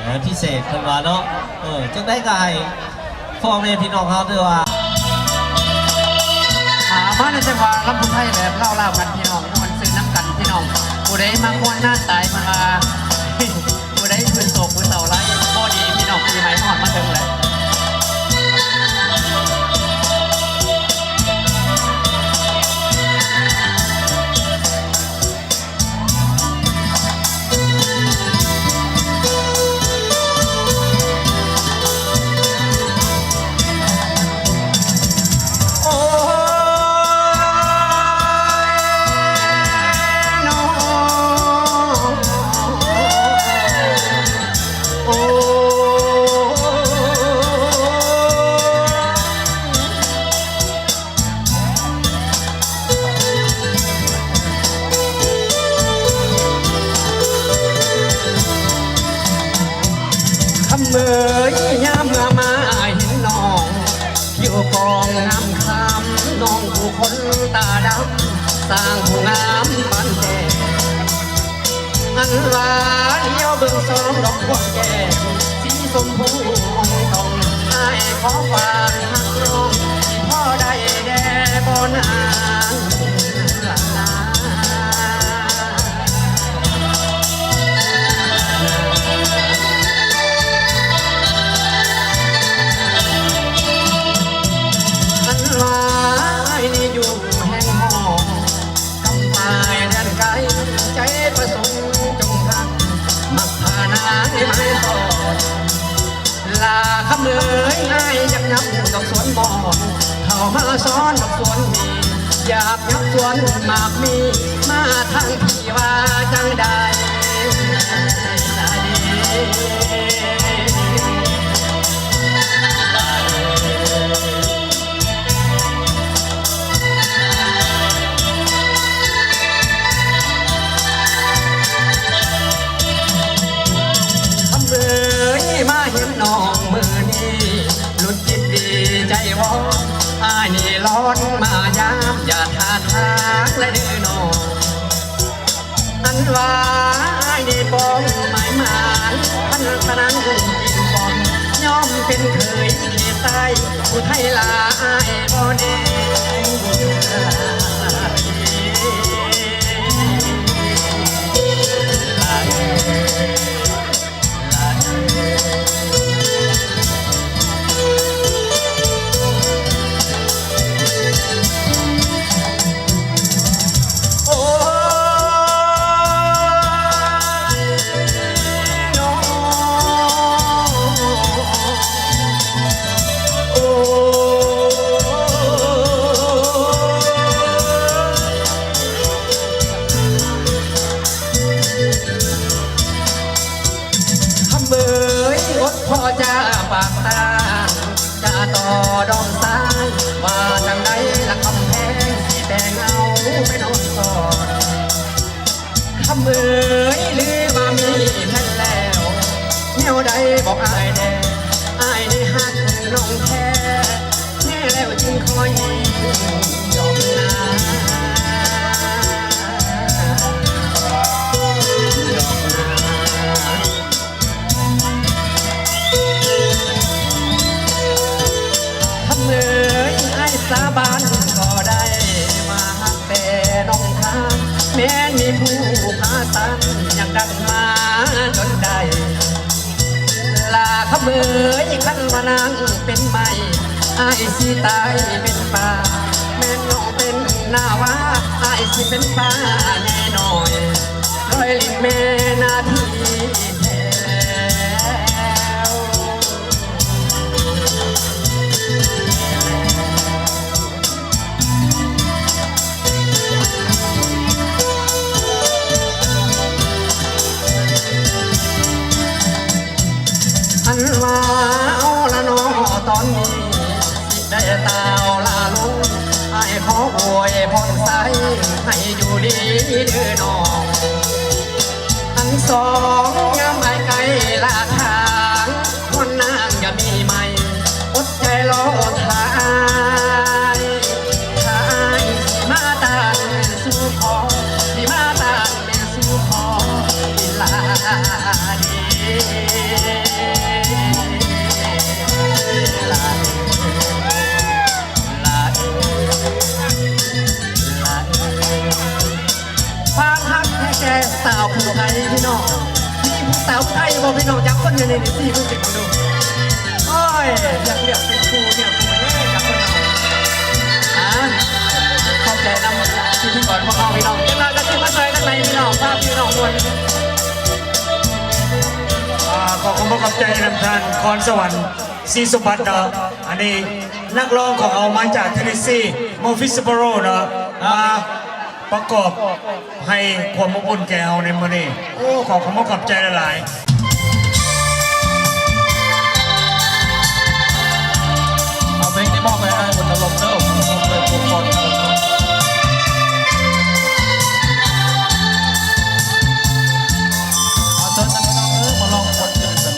ເອີ ພິເສດເພິ່ນວ່າເນາະ ເອີ ຈັ່ງໃດກໍໃຫ້ພໍ່ແມ່ພີ່ນ້ອງເຮົາເດີວ່າ ອ່າ ມາໃນຈັງຫວະລຳຜູ້ໄທແບບລາວໆກັນ ພີ່ນ້ອງ ມ່ວນຊື່ນນຳກັນ ພີ່ນ້ອງ ຜູ້ໃດມັກມ່ວນນານຕາຍ ເພິ່ນວ່າ ຜູ້ໃດຄືນໂສກຜູ້ເສົ້າຫຼາຍ ພໍດີພີ່ນ້ອງ ປີໃໝ່ຮອດມາເຖິງແລ້ວ. ຄຳເອີຍ ຍາມເມື່ອມາເຫັນນ້ອງ ຜິວຜ່ອງງາມຄຳ ນ້ອງຜູ້ຄົນຕາດຳ ຊ່າງຜູ້ງາມປານແກ້ວ ອັນວ່າ ລຽວເບິ່ງສອງດອກພວງແກ້ມ ສີຊົມພູອ່ອງຕອງ ອ້າຍຂໍຝາກຮັກນ້ອງ ຊິພໍໄດ້ແດ່ບໍ່ນາງເອື້ອນາ. ອັນວ່າອ້າຍນີ້ຢູ່ແຫ່ງຫໍ ກຳປາຍແດນໄກ ໃຈປະສົງຈົ່ງຮັກ ມັກພານາຍມາສອນ ລາຄຳເອີຍ ອ້າຍຢາກນຳດອກສວນໝອນ ເຂົ້າມາສອນດອກສວນມີ ຢາກນຳສວນໝາກມີ ມາທາງພີ່ວ່າຈັ່ງໃດ? ຄຳເອີຍ ມາເຫັນນ້ອງມື້ນີ້ ຫຼຸດຈິດດີໃຈວອນ ອ້າຍນີ້ລອນມາຍາມ ຢ່າຖ້າທາງແລະເດີນ້ອງ ອັນວ່າອ້າຍນີ້ປ້ອງໝາຍໝານ ພັນທະນັງກິນປ້ອງ ຍອມເປັນເຂີຍເຂດໃຕ້ ຜູ້ໄທລາອ້າຍບໍ່ແນ. ຄຳເອີຍ ອົດພໍຈາປາກຕານ ຈາຕໍ່ດອງຊາຍ ວ່າຈັ່ງໃດລະຄຳແພງ ຊິແບ່ງເອົາໄປນອນກອດ. ຄຳເອີຍ ຫຼືວ່າມີແຟນແລ້ວ ແນວໃດບອກອ້າຍແດ່ ອ້າຍນີ້ຮັກນ້ອງແທ້ ແນ່ແລ້ວຈຶ່ງຄ່ອຍຍອມນາ ຍອມນາ. ຄຳເອີຍ ອ້າຍສາບານກໍໄດ້ ວ່າຮັກແຕ່ນ້ອງທ່ານ ແມ່ນມີຜູ້ພາສັນ ຍັງກັນມາຈົນໄດ້. ລາຄຳເອີຍ ຄັນວ່ານາງເປັນໄມ້ ອ້າຍຊິຕາຍເປັນປາ ແມ່ນນ້ອງເປັນນາວາ ອ້າຍຊິເປັນປາແນ່ນ້ອຍ ລອຍລິມແມ່ນາທີ່ແຖວ. ອັນວ່າເອົາລະເນາະ ຕອນນີ້ຊິໄດ້ຕ່າວລາລົງ ອ້າຍຂໍອວຍພອນໄຊ ໃຫ້ຢູ່ດີເດີນ້ອງ ທັງສອງ ຍາມອ້າຍໃກ້ລາທາງ ຄວນນາງຢ່າມີໃໝ່ ອົດໃຈລໍຖ້າອ້າຍ ຖ້າອ້າຍຊິມາຕັ້ງສູ່ຂໍ. ແຕ່ສາວຜູ້ໄທພີ່ນ້ອງ ມີຜູ້ສາວໄທບໍ່ພີ່ນ້ອງຈັກຄົນຢູ່ນີ້? ຊີ້ຜູ້ຊິເບິ່ງດູ. ໂອ້ຍ ຢາກເລືອກເປັນຄູ່ເລືອກຄູ່ເດີຈັກຄົນເນາະ. ອາ ຂອບໃຈນຳພິທີກອນຂອງເຮົາພີ່ນ້ອງ. ຈັກໜ່ອຍກໍຊິມາຊ່ອຍກັນໃໝ່ພີ່ນ້ອງ ພາພີ່ນ້ອງມ່ວນ. ອາ ຂໍຂອບອົກຂອບໃຈນຳທ່ານຄອນສະຫວັນ ສີສົມບັດເນາະ. ອັນນີ້ນັກຮ້ອງຂອງເຮົາມາຈາກເທນເນສຊີ ເມືອງຟີສເບິໂຣເນາະ ມາປະກອບໃຫ້ຄວາມອົບອຸ່ນແກ່ເຮົາໃນມື້ນີ້. ໂອ້ ຂໍຂອບອົກຂອບໃຈຫຼາຍໆ. ເອົາເພງນີ້ມອບໃຫ້ອ້າຍບຸນນະລົງເດີ ເດີ ຜູ້ຄອນ. ເອົາເຊີນນະພີ່ນ້ອງເອີຍ ມາລອງມ່ວນຊື່ນກັນ.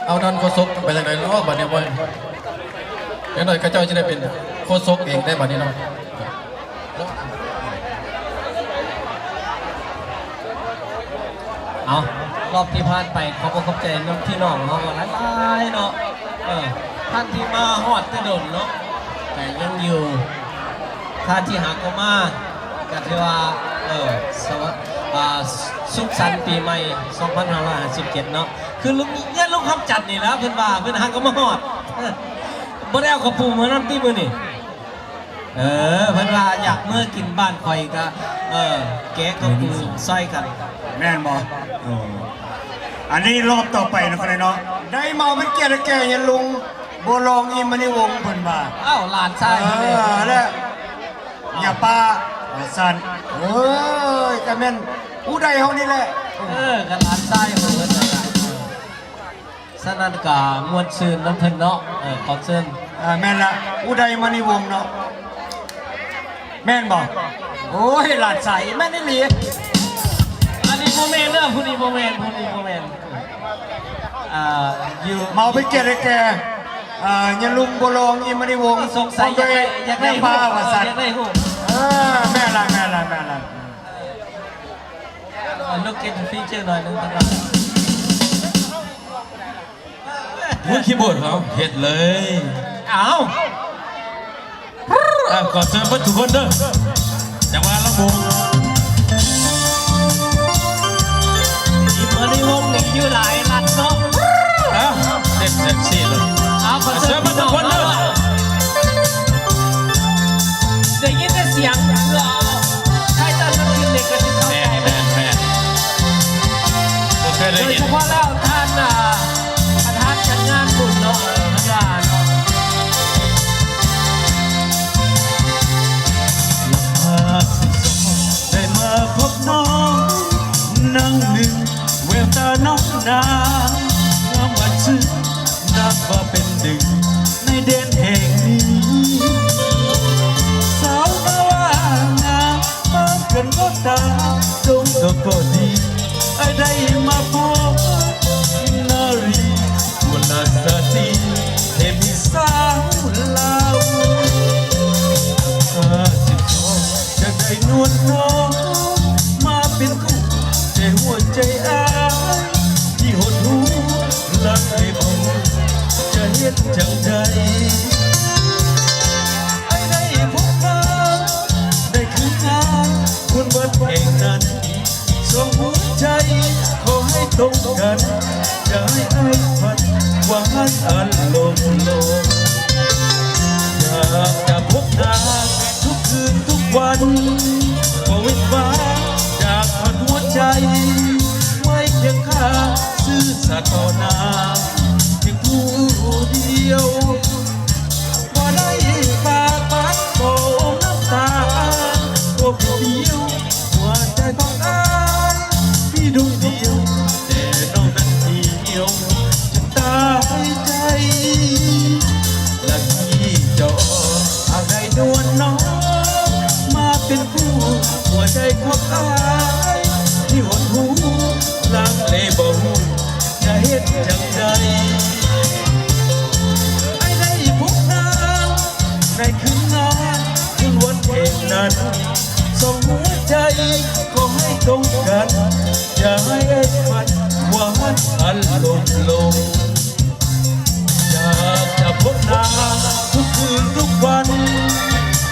ເອົາ ທ່ານໂຄສົກ ໄປທາງໃດເນາະບາດນີ້? ໂອ້ຍ ຈັກໜ້ອຍເຂົາເຈົ້າຈະໄດ້ເປັນໂຄສົກເອງໄດ້ບາດນີ້ເນາະ. ເອົາ ຮອບທີ່ຜ່ານໄປ ຂອບອົກຂອບໃຈນຳພີ່ນ້ອງເຮົາຫຼາຍໆເນາະ. ເອີ ທ່ານທີ່ມາຮອດແຕ່ດົນເນາະ ແຕ່ຍັງຢູ່ ທ່ານທີ່ຫາກໍມາ ກໍຖືວ່າ ເອີ ສະຫວັດ ອ່າ ສຸກສັນປີໃໝ່ສອງພັນຫ້າຮ້ອຍຫ້າສິບເຈັດເນາະ ຄືລຸງ ເຮືອນລຸງຄຳຈັນນີ້ແຫຼະ ເພິ່ນວ່າເພິ່ນຫາກໍມາຮອດ ເອີ ບໍ່ໄດ້ເອົາເຂົ້າປູມານຳຕິມື້ນີ້ ເອີ ເພິ່ນວ່າຢາກເມືອກິນບ້ານຂ້ອຍກໍ ເອີ ແກະເຂົ້າປູຊ່ອຍກັນ ແມ່ນບໍ່? ເອີ ອັນນີ້ລອບຕໍ່ໄປເນາະ ເນາະ ໄດ້ມາເປັນກຽດແກ່ຍາລຸງ ບົວລອງ ອີມະນີວົງ ເພິ່ນວ່າ ອ້າວ ຫຼານຊາຍ ເອີ ເພິ່ນເດ້ ແລະ ຍາປ້າ ວ່າຊັ້ນ ເອີຍ ກະແມ່ນອຸໄດເຮົານີ້ແຫຼະ ເອີ ກະຫຼານຊາຍຂອງເພິ່ນນັ້ນລະ ສະນັ້ນກະມ່ວນຊື່ນນຳເພິ່ນເນາະ ເອີ ຂໍເຊີນ ເອີ ແມ່ນລະ ອຸໄດມະນີວົງເນາະ ແມ່ນບໍ່? ໂອ້ຍ ຫຼານຊາຍ ແມ່ນອີ່ຫຼີ ອັນນີ້ບໍ່ແມ່ນເດີ ຜູ້ນີ້ບໍ່ແມ່ນ ຜູ້ນີ້ບໍ່ແມ່ນ ອ່າ ຢູ່ ມາເປັນກຽດໃຫ້ແກ່ ອ່າ ຍາລຸງ ບົວລອງ ອີມະນີວົງ ສົງໄສຢາກໄດ້ ຢາກໄດ້ຮູບ ຢາກໄດ້ຮູບ ເອີ ແມ່ນລະ ແມ່ນລະ ແມ່ນລະ ເອີ ລູກເກັດຟີເຈີໜ້ອຍໜຶ່ງ ເພິ່ນວ່າ ມືຄີບອດເຮົາເຮັດເລີຍ ອ້າວ ອ່າ ຂໍເຊີນເບິດທຸກຄົນເດີ ຈັງຫວະລຳວົງ ອີມະນີວົງນີ້ຢູ່ຫຼາຍລັດເນາະ ອ່າ ເຕັມເຊັກຊີເລີຍ ອ່າ ຂໍເຊີນເບິດທຸກຄົນເດີ ໄດ້ຍິນແຕ່ສຽງ ເອີ ໃຜຕອນນັ້ນຄືເດັກກໍຊິເຂົ້າໃຈ ແມ່ນ ແມ່ນ ບໍ່ເຄີຍໄດ້ຍິນ ໂດຍສະເພາະແລ້ວທ່ານ ອ່າ ປະທານຈັດງານບຸນເນາະ ເອີ ເພິ່ນວ່າເນາະ ໄດ້ມາພົບນ້ອງນາງໜຶ່ງ ແວວຕານ້ອງນາງງາມຫວານຊື່ນ ນັບວ່າເປັນໜຶ່ງໃນແດນແຫ່ງນີ້ ສາວໜ້າຫວານງາມ ປານກັນກໍຕາມ ດົງດອກກໍດີ ອ້າຍໄດ້ມາພົບນາຣີ ກຸລະສະຕີ ເທວີສາວລາວ ຫ້າສິບສອງ ຢາກໄດ້ນວນນ້ອງມາເປັນຄູ່ ແຕ່ຫົວໃຈອ້າຍທີ່ຫົດຫູ່ ລັງເລບໍ່ຮູ້ຈະເຮັດຈັ່ງໃດ ອ້າຍໄດ້ພົບນາງໃນຄືນງານບຸນວັດແຫ່ງນັ້ນ ສອງຫົວໃຈຂໍໃຫ້ຕົງກັນ ຢ່າໃຫ້ອ້າຍຝັນຫວານອັນລົມລົງ ຢາກຈະພົບນາງທຸກຄືນທຸກວັນ ບໍ່ເວັ້ນວ່າຈາກພັນຫົວໃຈ ໄວ້ຄຽງຂ້າງຊື່ສັດຕໍ່ນາງ ພຽງຜູ້ດຽວ ບໍ່ໄດ້ປາກຫວານບໍ່ອົມນ້ຳຕາ ບໍ່ຜູ້ດຽວ ຫົວໃຈຂອງອ້າຍມີດວງດຽວ ແຕ່ນ້ອງນັ້ນຫ່ຽວຈົນຕາຍໃຈ ລັກກີ້ຈອກ ຫາກໄດ້ນວນນ້ອງມາເປັນຄູ່ ຫົວໃຈຂອງອ້າຍທີ່ຫົດຫູ່ ລັງເລບໍ່ຮູ້ຈະເຮັດຈັ່ງໃດ ອ້າຍໄດ້ພົບນາງ ໃນຄືນງານບຸນວັນແຫ່ງນັ້ນ ສອງຫົວໃຈຂໍໃຫ້ຕົງກັນ ຢ່າໃຫ້ອ້າຍຝັນຫວານອັນລົມລົງ ຢາກຈະພົບນາງທຸກຄືນທຸກວັນ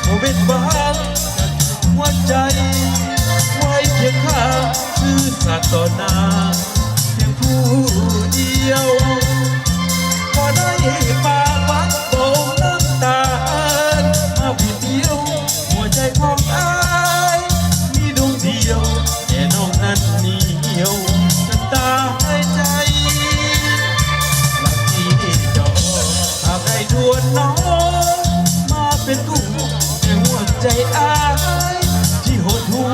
ບໍ່ເວັ້ນວ່າຈາກຫົວໃຈ ໄວ້ຄຽງຂ້າງຊື່ສັດຕໍ່ນາງ ພຽງຜູ້ດຽວ ບໍ່ໄດ້ປາກຫວັງບໍ່ອົມນ້ຳຕາ ມາຜູ້ດຽວ ຫົວໃຈຂອງອ້າຍມີດວງດຽວ ແຕ່ນ້ອງນັ້ນໜຽວຈົນຕາຍໃຈ ລັກກີ້ຈອກ ຫາກໄດ້ດວນນ້ອງມາເປັນຄູ່ ແຕ່ຫົວໃຈອ້າຍທີ່ຫົດຫູ່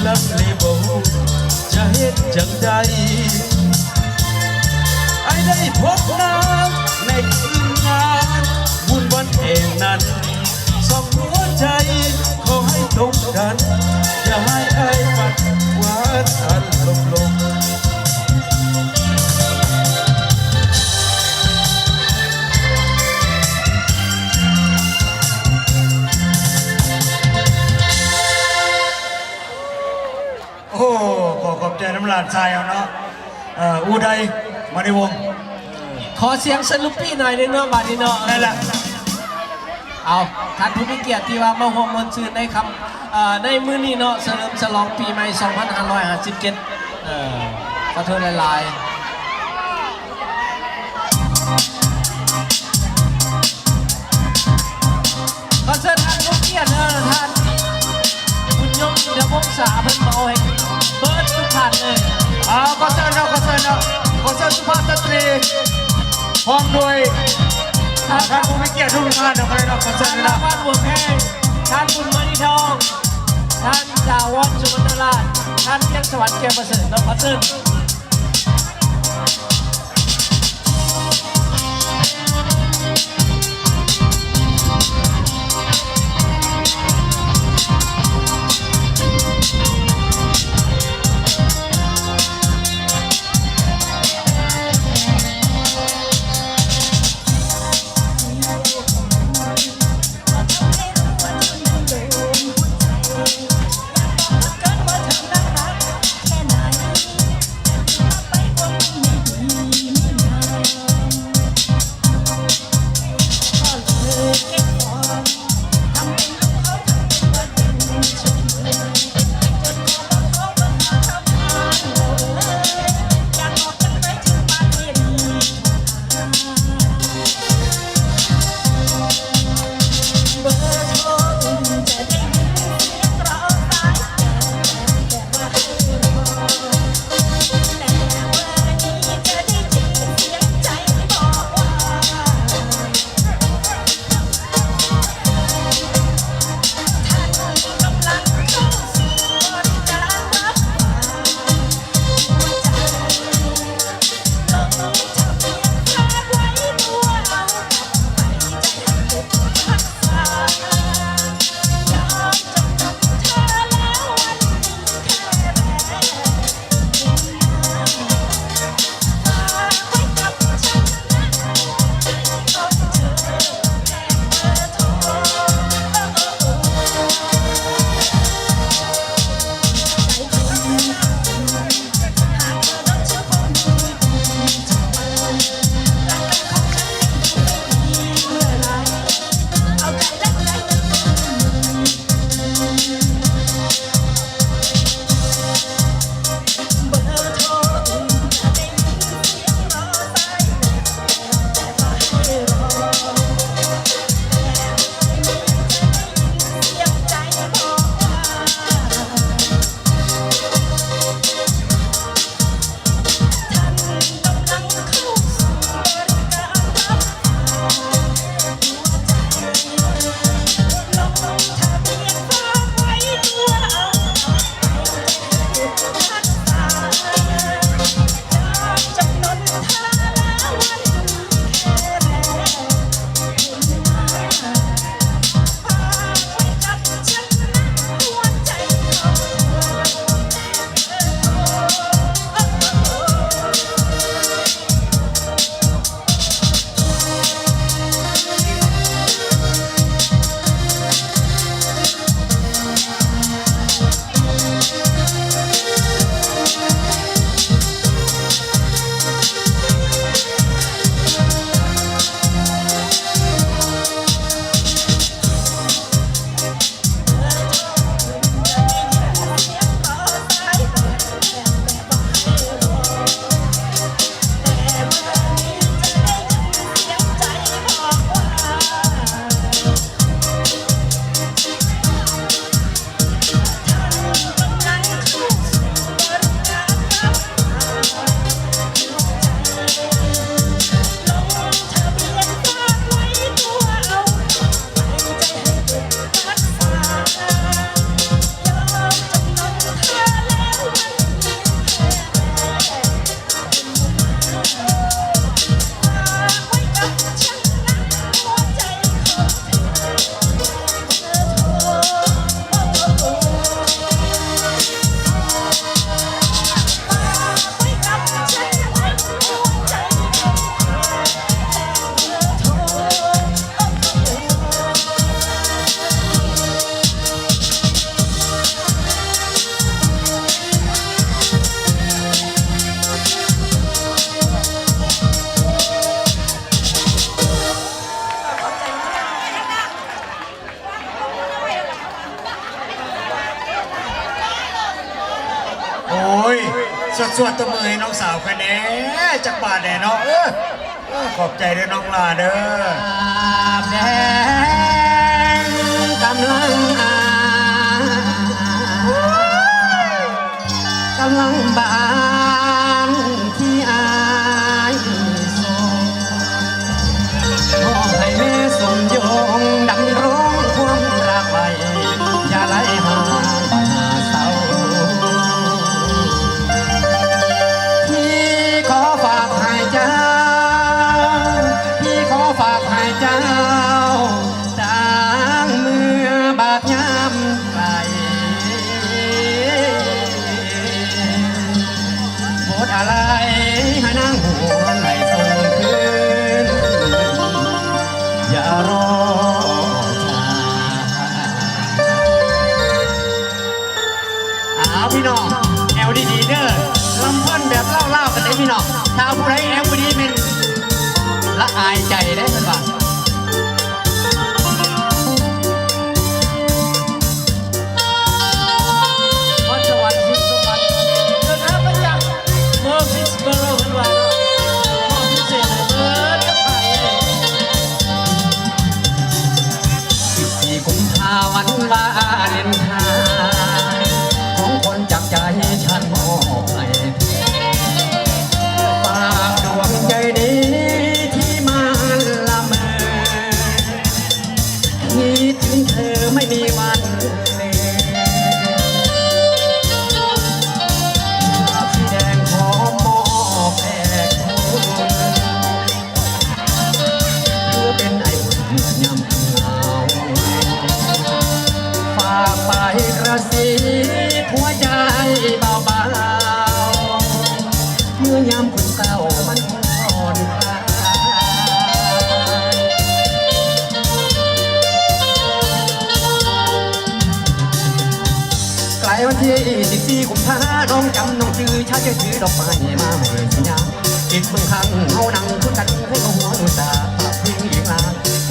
ລັງເລບໍ່ຮູ້ຈະເຮັດຈັ່ງໃດ ອ້າຍໄດ້ພົບນາງໃນຄືນງານບຸນວັນແຫ່ງນັ້ນ ສອງຫົວໃຈຂໍໃຫ້ຕົງກັນ ຢ່າໃຫ້ອ້າຍຝັນຫວານອັນລົມລົງ ໂອ້ ຂໍຂອບໃຈນຳຫຼານຊາຍເຮົາເນາະ ເອີ ອູໄດ ມະນີວົງ ຂໍສຽງສະລູປີ້ໜ້ອຍໜຶ່ງເນາະ ບາດນີ້ເນາະ ນັ້ນລະ ເອົາ ທ່ານຜູ້ມີກຽດທີ່ວ່າມາຮ່ວມມ່ວນຊື່ນໃນຄ່ຳ ເອີ ໃນມື້ນີ້ເນາະ ສະເຫຼີມສະຫຼອງປີໃໝ່ສອງພັນຫ້າຮ້ອຍຫ້າສິບເຈັດ ເອີ ຂໍໂທດຫຼາຍໆ ຂໍເຊີນທ່ານຜູ້ມີກຽດເດີ ທ່ານ ບຸນຍົງ ອິນທະວົງສາ ເພິ່ນເໝົາໃຫ້ເບິດທຸກທ່ານເລີຍ. ອ່າ ຂໍເຊີນເນາະ ຂໍເຊີນເນາະ ຂໍເຊີນສຸພາບສະຕຣີ ພ້ອມດ້ວຍ ອ່າ ທ່ານຜູ້ມີກຽດທຸກໆທ່ານເນາະ ຂໍເຊີນເນາະ ທ່ານລາວວັນ ບົວແພງ ທ່ານບຸນມະນີທອງ ທ່ານ ຖາວອນ ສຸວັນນະລາດ ທ່ານ ພຽງສະຫວັນ ແກ້ວປະເສີດເນາະ ຂໍເຊີນ. ສວດຕົບມືໃຫ້ນ້ອງສາວຂ້ອຍແດ່ ຈັກບາດແດ່ເນາະ. ເອີ ເອີ ຂອບໃຈເດີນ້ອງຫຼ້າເດີ. ແດງກຳລັງອາ ກຳລັງບານທີ່ອາຍສົ່ງ ຂໍໃຫ້ແມ່ສົມຢົງດຳລົງຄວາມຮັກໄວ້ ຢ່າໄຫຼຫາຍຫາເຊົາ. ພີ່ຂໍຝາກໃຫ້ເຈົ້າ ພີ່ຂໍຝາກໃຫ້ເຈົ້າ ຕັ້ງເມື່ອບາດຍາມໄກ ບົດອາໄລໃຫ້ນາງຫວນ ໃຫ້ສົ່ງຄືນ ຢ່າລໍຊ້າ. ອ້າວ ພີ່ນ້ອງ ແອວດີໆເດີ ລຳເພິ່ນແບບລາວໆກັນເດ້ພີ່ນ້ອງ. ຖ້າຜູ້ໃດແອວບໍ່ດີແມ່ນລະອາຍໃຈເດ້ເພິ່ນວ່າ. ພອນສະຫວັນ ພິດສົມບັດ ເດີນທາງມາຈາກເມືອງພິດສະໂນໂລກ ເພິ່ນວ່າເນາະ ມອບພິເສດໃຫ້ເບິດກັບທ່ານເລີຍ. ສິບສີ່ກຸມພາ ວັນວາເລນທາຍ ຂອງຂວັນຈາກໃຈ ສັນມອບໃຫ້ເທີ ຝາກດວງໃຈນີ້ທີ່ມາລະເມີ ຄິດເຖິງເທີໄມ່ມີວັນລືມ ກຸຫຼາບສີແດງຂໍມອບແດ່ຄຸນ ເພື່ອເປັນໄອອຸ່ນເມື່ອຍາມເຫງົາ ຝາກໄປກະຊິບຫົວໃຈເບົາໆ ເມື່ອຍາມຄົນເສົ້າມັນຜ່ອນຄລາຍ. ໃກ້ວັນທີສິບສີ່ກຸມພາ ນ້ອງຈຳນ້ອງຈື່ ຊາເຈີຖືດອກໄມ້ມາໃຫ້ສັນຍາ ເກັບເບິ່ງຂ້າງເຮົານັ່ງຄຸຍກັນ ໃຫ້ເຮົາຫົວໜູຕາ ພາກພິງອີກລາ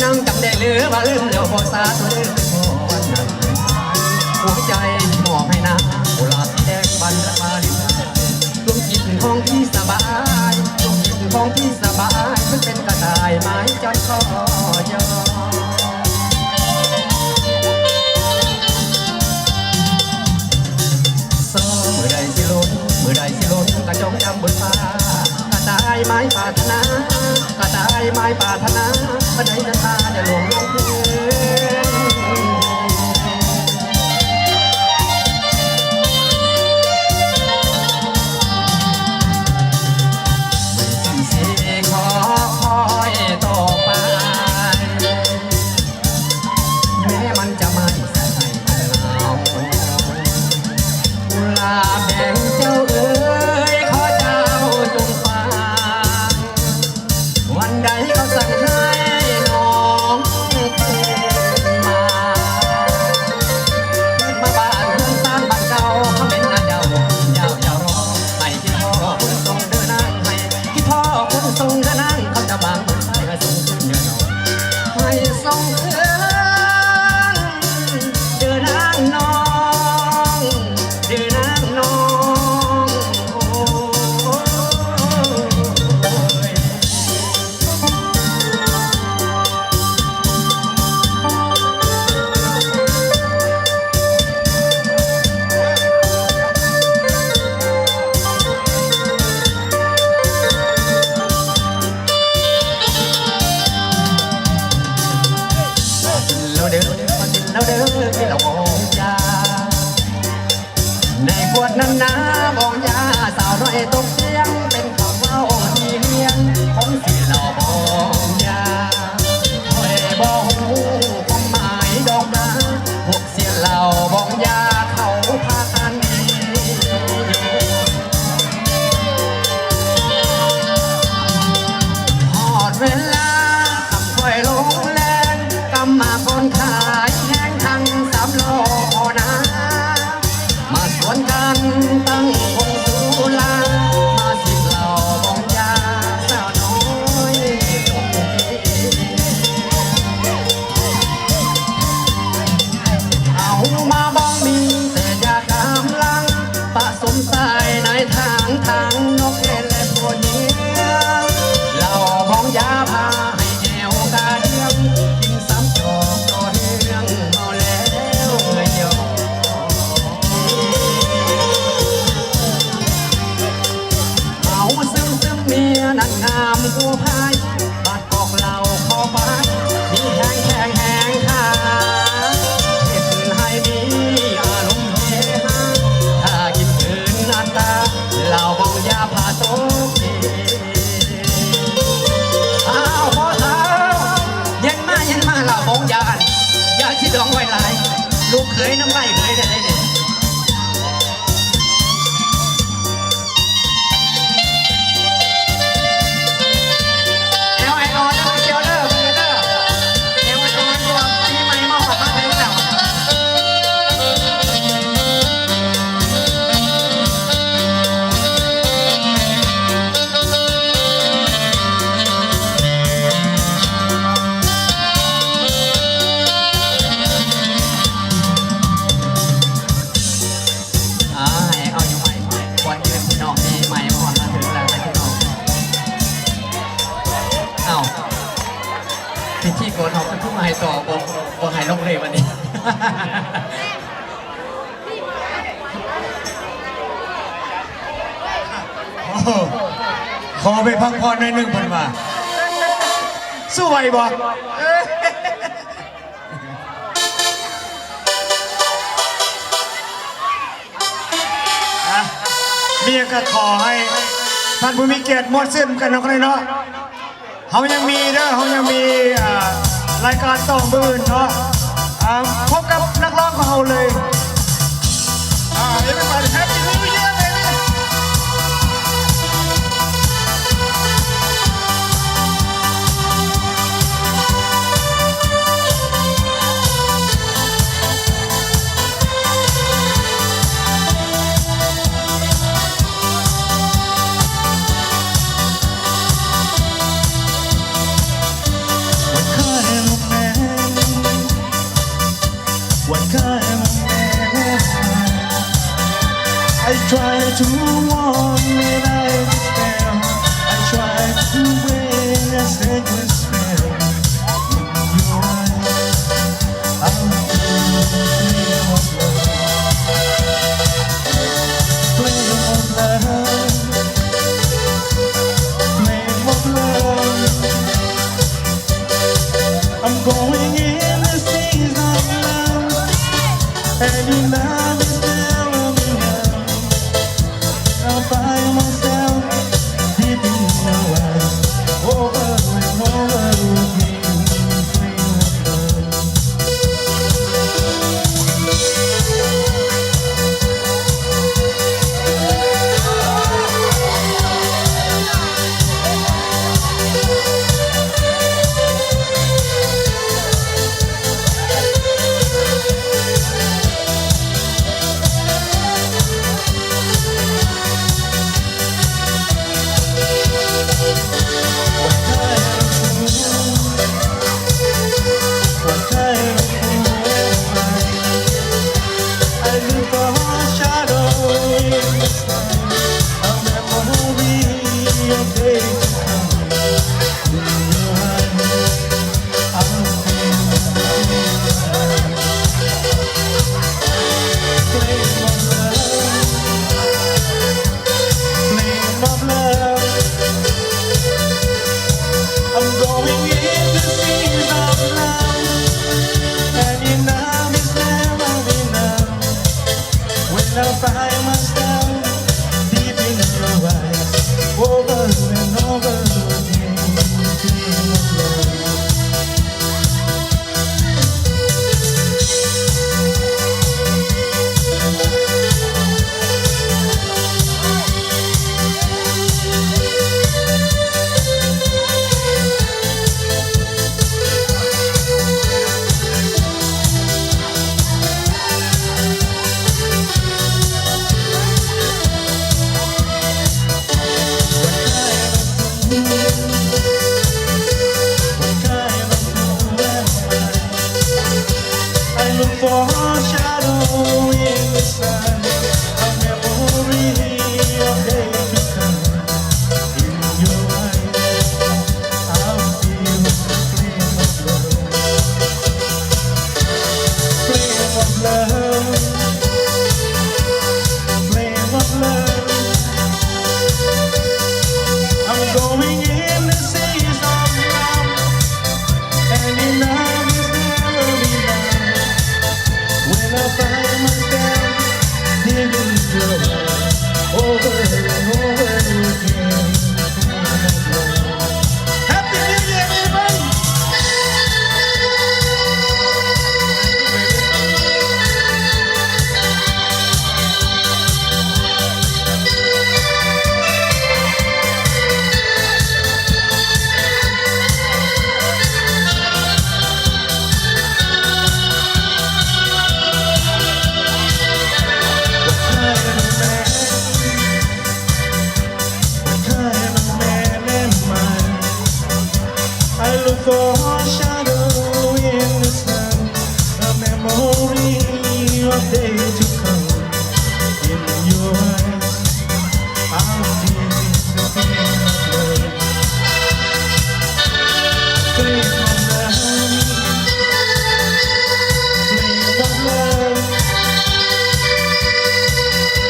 ນາງຈຳໄດ້ຫຼືວ່າລືມແລ້ວບໍ່ສາ ຕົວເດີໄປພໍວັນນັ້ນ ຫົວໃຈມອບໃຫ້ນາງ ກຸຫຼາບສີແດງບານລະວາເລນທາຍ ດວງຈິດຂອງພີ່ສະບາຍ ດວງຈິດຂອງພີ່ສະບາຍ ມັນເປັນກະຕ່າຍໄມ້ຈັນຂໍຢອກ. ເຊົ້າມື້ໃດຊິຫຼົ່ນ ມື້ໃດຊິຫຼົ່ນ ກະຈົ່ງຈຳບົນຟ້າ ກະຕ່າຍໄມ້ປາດຖະໜາ ກະຕ່າຍໄມ້ປາດຖະໜາ ກະໄດ້ສັດທາຢ່າຫຼວງລົງເທີ້ນ. ມື້ນີ້ຊິຂໍຄອຍຕໍ່ໄປ ແມ້ມັນຈະໄໝ້ໃສ່ໃຫ້ເຮົາ ກຸຫຼາບແດງເຈົ້າເອີຍ ຂໍເຈົ້າຈົ່ງຟັງ ວັນໃດເຂົາສັ່ງໃຫ້ນ້ອງຄືນມາ ຄືນມາບ້ານເຮືອນຊານບ້ານເກົ່າ ຄຳເຫັນນະເຈົ້າ ເຈົ້າຢ່າຮ້ອງ ໃຫ້ຄິດພໍ້ຄົນສົ່ງເດີນາງ ໃຫ້ຄິດພໍ້ຄົນສົ່ງເດີນາງ ຄຳຈະບາງຄົນຊາຍ ໃຫ້ສົ່ງຄືນເດີນ້ອງ ໃຫ້ສົ່ງຄືນເດີນາງນ້ອງ ເດີນາງນ້ອງ ໂອ້ຍ. ແລ້ວເດີ ແລ້ວເດີ ແລ້ວເດີ ໃນກວດນັ້ນນາບອງຢາ ສາວນ້ອຍຕົກຕຽງ ເປັນຄຳເວົ້າທີ່ລຽນ ຂອງສີເຫຼົ້າບອງຢາ ຂ້ອຍບໍ່ຮູ້ຄວາມໝາຍດອກນາ ພວກເສຍເຫຼົ້າບອງຢາເຂົາພາກັນ ຮອດເວລາ ຂ້ອຍລົງແລ່ນ ກຳມາກອນຂາຍແຮງທັງສາມລໍ້ນາ ມາຊວນກັນຕັ້ງວົງສຸລາ ມາສິບເຫຼົ້າບອງຢາສາວນ້ອຍຕົກເກ ເອົາມາບອງມີແຕ່ຢາກຳລັງ ປະສົມໃສ່ໃນທາງທາ ເມຍນັ້ນງາມກວ່າໃຜ ບາດກອກເຫຼົ້າເຂົ້າໄປ ມີແຮງແຂ້ງແຮງຂາ ເຮັດໃຫ້ມີອາລົມເຮຮາ ຖ້າກິນເກີນອັດຕາ ເຫຼົ້າບອງຢາພາຕົກເກ. ອ້າວ ພໍ່ເຖົ້າ ເຢັນມາ ເຢັນມາ ເຫຼົ້າບອງຢາ ອັນ ຢ່າຊິດອງໄວ້ຫຼາຍ ລູກເຂີຍນ້ຳລາຍເຂີຍໄດ້ເດ້ນີ້. ແອວໄອອອນເດີ ມາກ່ຽວເດີ ມາເດີ ແອວໄອອອນ ເພາະວ່າປີໃໝ່ມາຮອດມາເຖິງແລ້ວ. ອ່າ ໃຫ້ເອົາຢູ່ໄມ້ກ່ອນ ເພື່ອນພີ່ນ້ອງທີ່ໃໝ່ມາຮອດມາເຖິງແລ້ວ ໃຫ້ພີ່ນ້ອງ ເອົ້າ ພິທີກອນເຮົາຄືມາໃຫ້ຕໍ່ ບໍ່ ບໍ່ໃຫ້ລົງເລີຍບັດນີ້. ໂອ້ ຂໍໄປພັກຜ່ອນໜ້ອຍໜຶ່ງ ເພິ່ນວ່າ ສູ້ໄຫວບໍ່? ອ່ະ ມີຫຍັງກໍຂໍໃຫ້ທ່ານຜູ້ມີກຽດມ່ວນຊື່ນກັນເນາະ ເນາະ. ເຮົາຍັງມີເດີ ເຮົາຍັງມີ ອ່າ ລາຍການຕໍ່ມື້ອື່ນເນາະ. ອ່າ ພົບກັບນັກຮ້ອງຂອງເຮົາເລີຍ. ອ່າ Everybody Happy New Year, baby. What kind of man, what kind of man am I? I try to warn, but I despair. I try to wait, I said whisper in your eyes. I'm feeling the flame of love. Flame of love. Flame of love. I'm going in the seas of love. And in love is never enough. I find myself deep in your eyes, over and over again, dreaming of love. Flame of love. I'm going in the seas of love, and enough is never enough. When I find myself deep in your eyes, over and over again, flame of love. Foreshadow in the sun, a memory of days to come. In your eyes, I feel the pain of love. Dream of love, dream of love.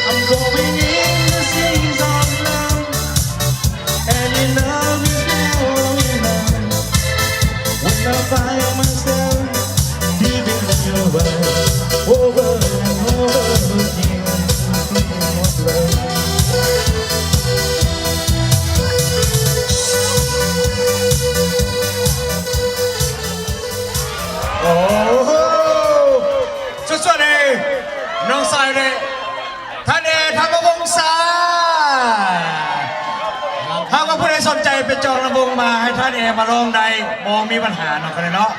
I'm going in the seas of love. And your love is never enough. When I find myself deep in your eyes, over and over again, dream of love. ໂອ້ໂຫ ສຸດໆ ເລີຍ ນ້ອງຊາຍເລີຍ. ທ່ານເອ ທຳມະວົງສາ ຫາກວ່າຜູ້ໃດສົນໃຈໄປຈອງລຳວົງມາ ໃຫ້ທ່ານເອມາຮ້ອງໄດ້ ບໍ່ມີບັນຫາເນາະ ກໍໄດ້ເນາະ.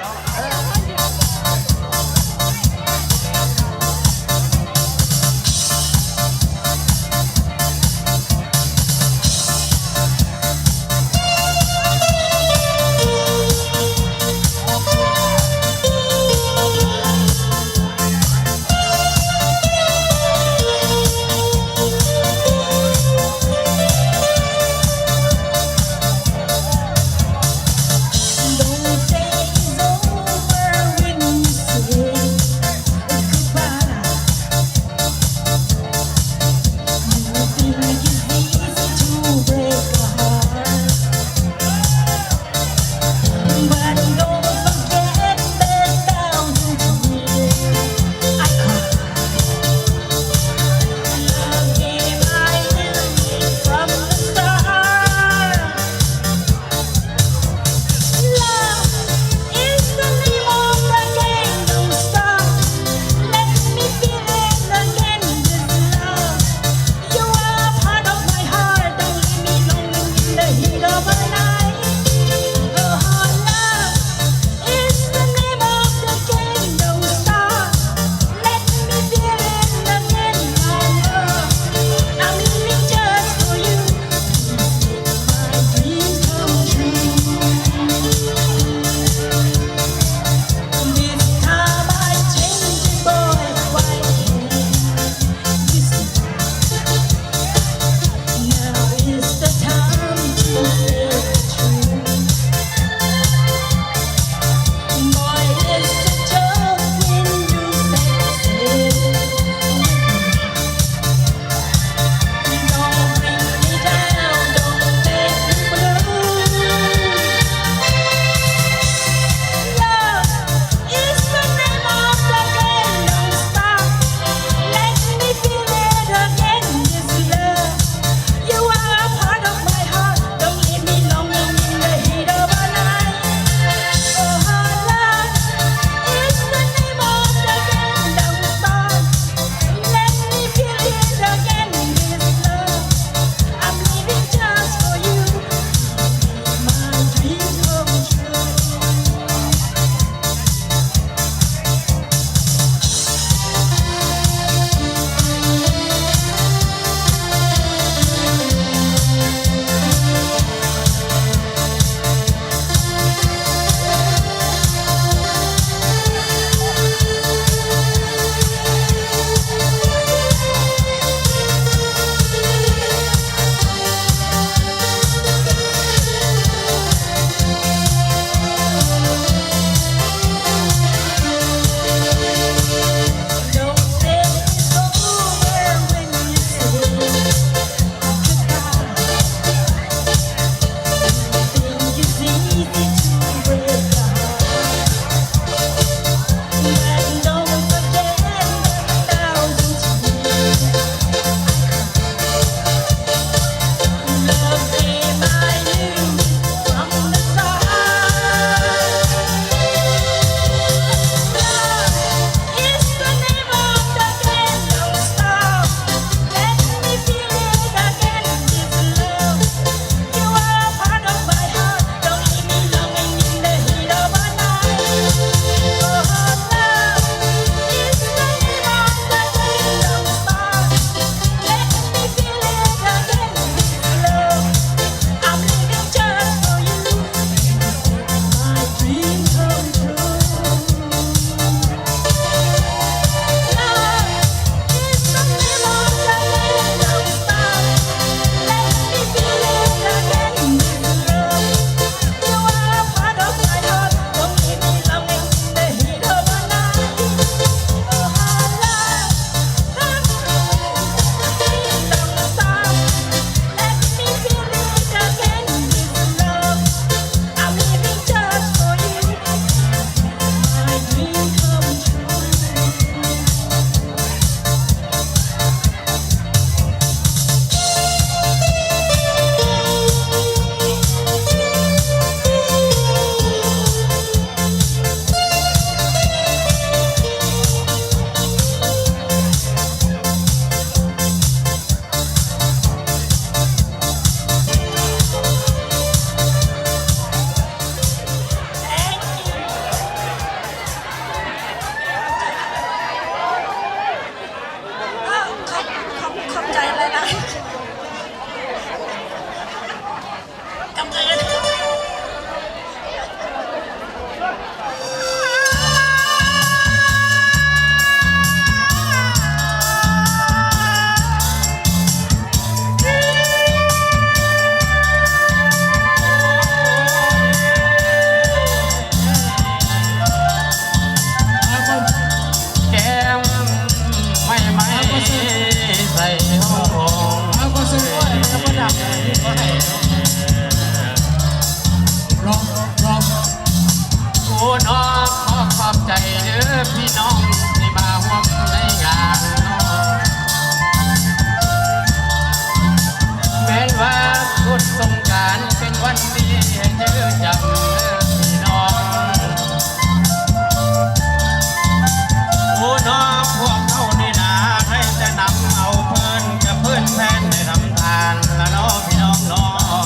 ໃຈເດີ້ພີ່ນ້ອງທີ່ມາຮ່ວມໃນງານເນາະ ແມ່ນວ່າບຸນສົງການເປັນວັນດີໃຫ້ຈື່ຈຳເດີ້ພີ່ນ້ອງ. ໂອ້ເນາະ ພວກເຮົານີ້ນາ ໃຫ້ແຕ່ນຳເອົາເພີ້ນກັບເພີ້ນແພນໄດ້ທຳທານລະເນາະ ພີ່ນ້ອງເນາະ.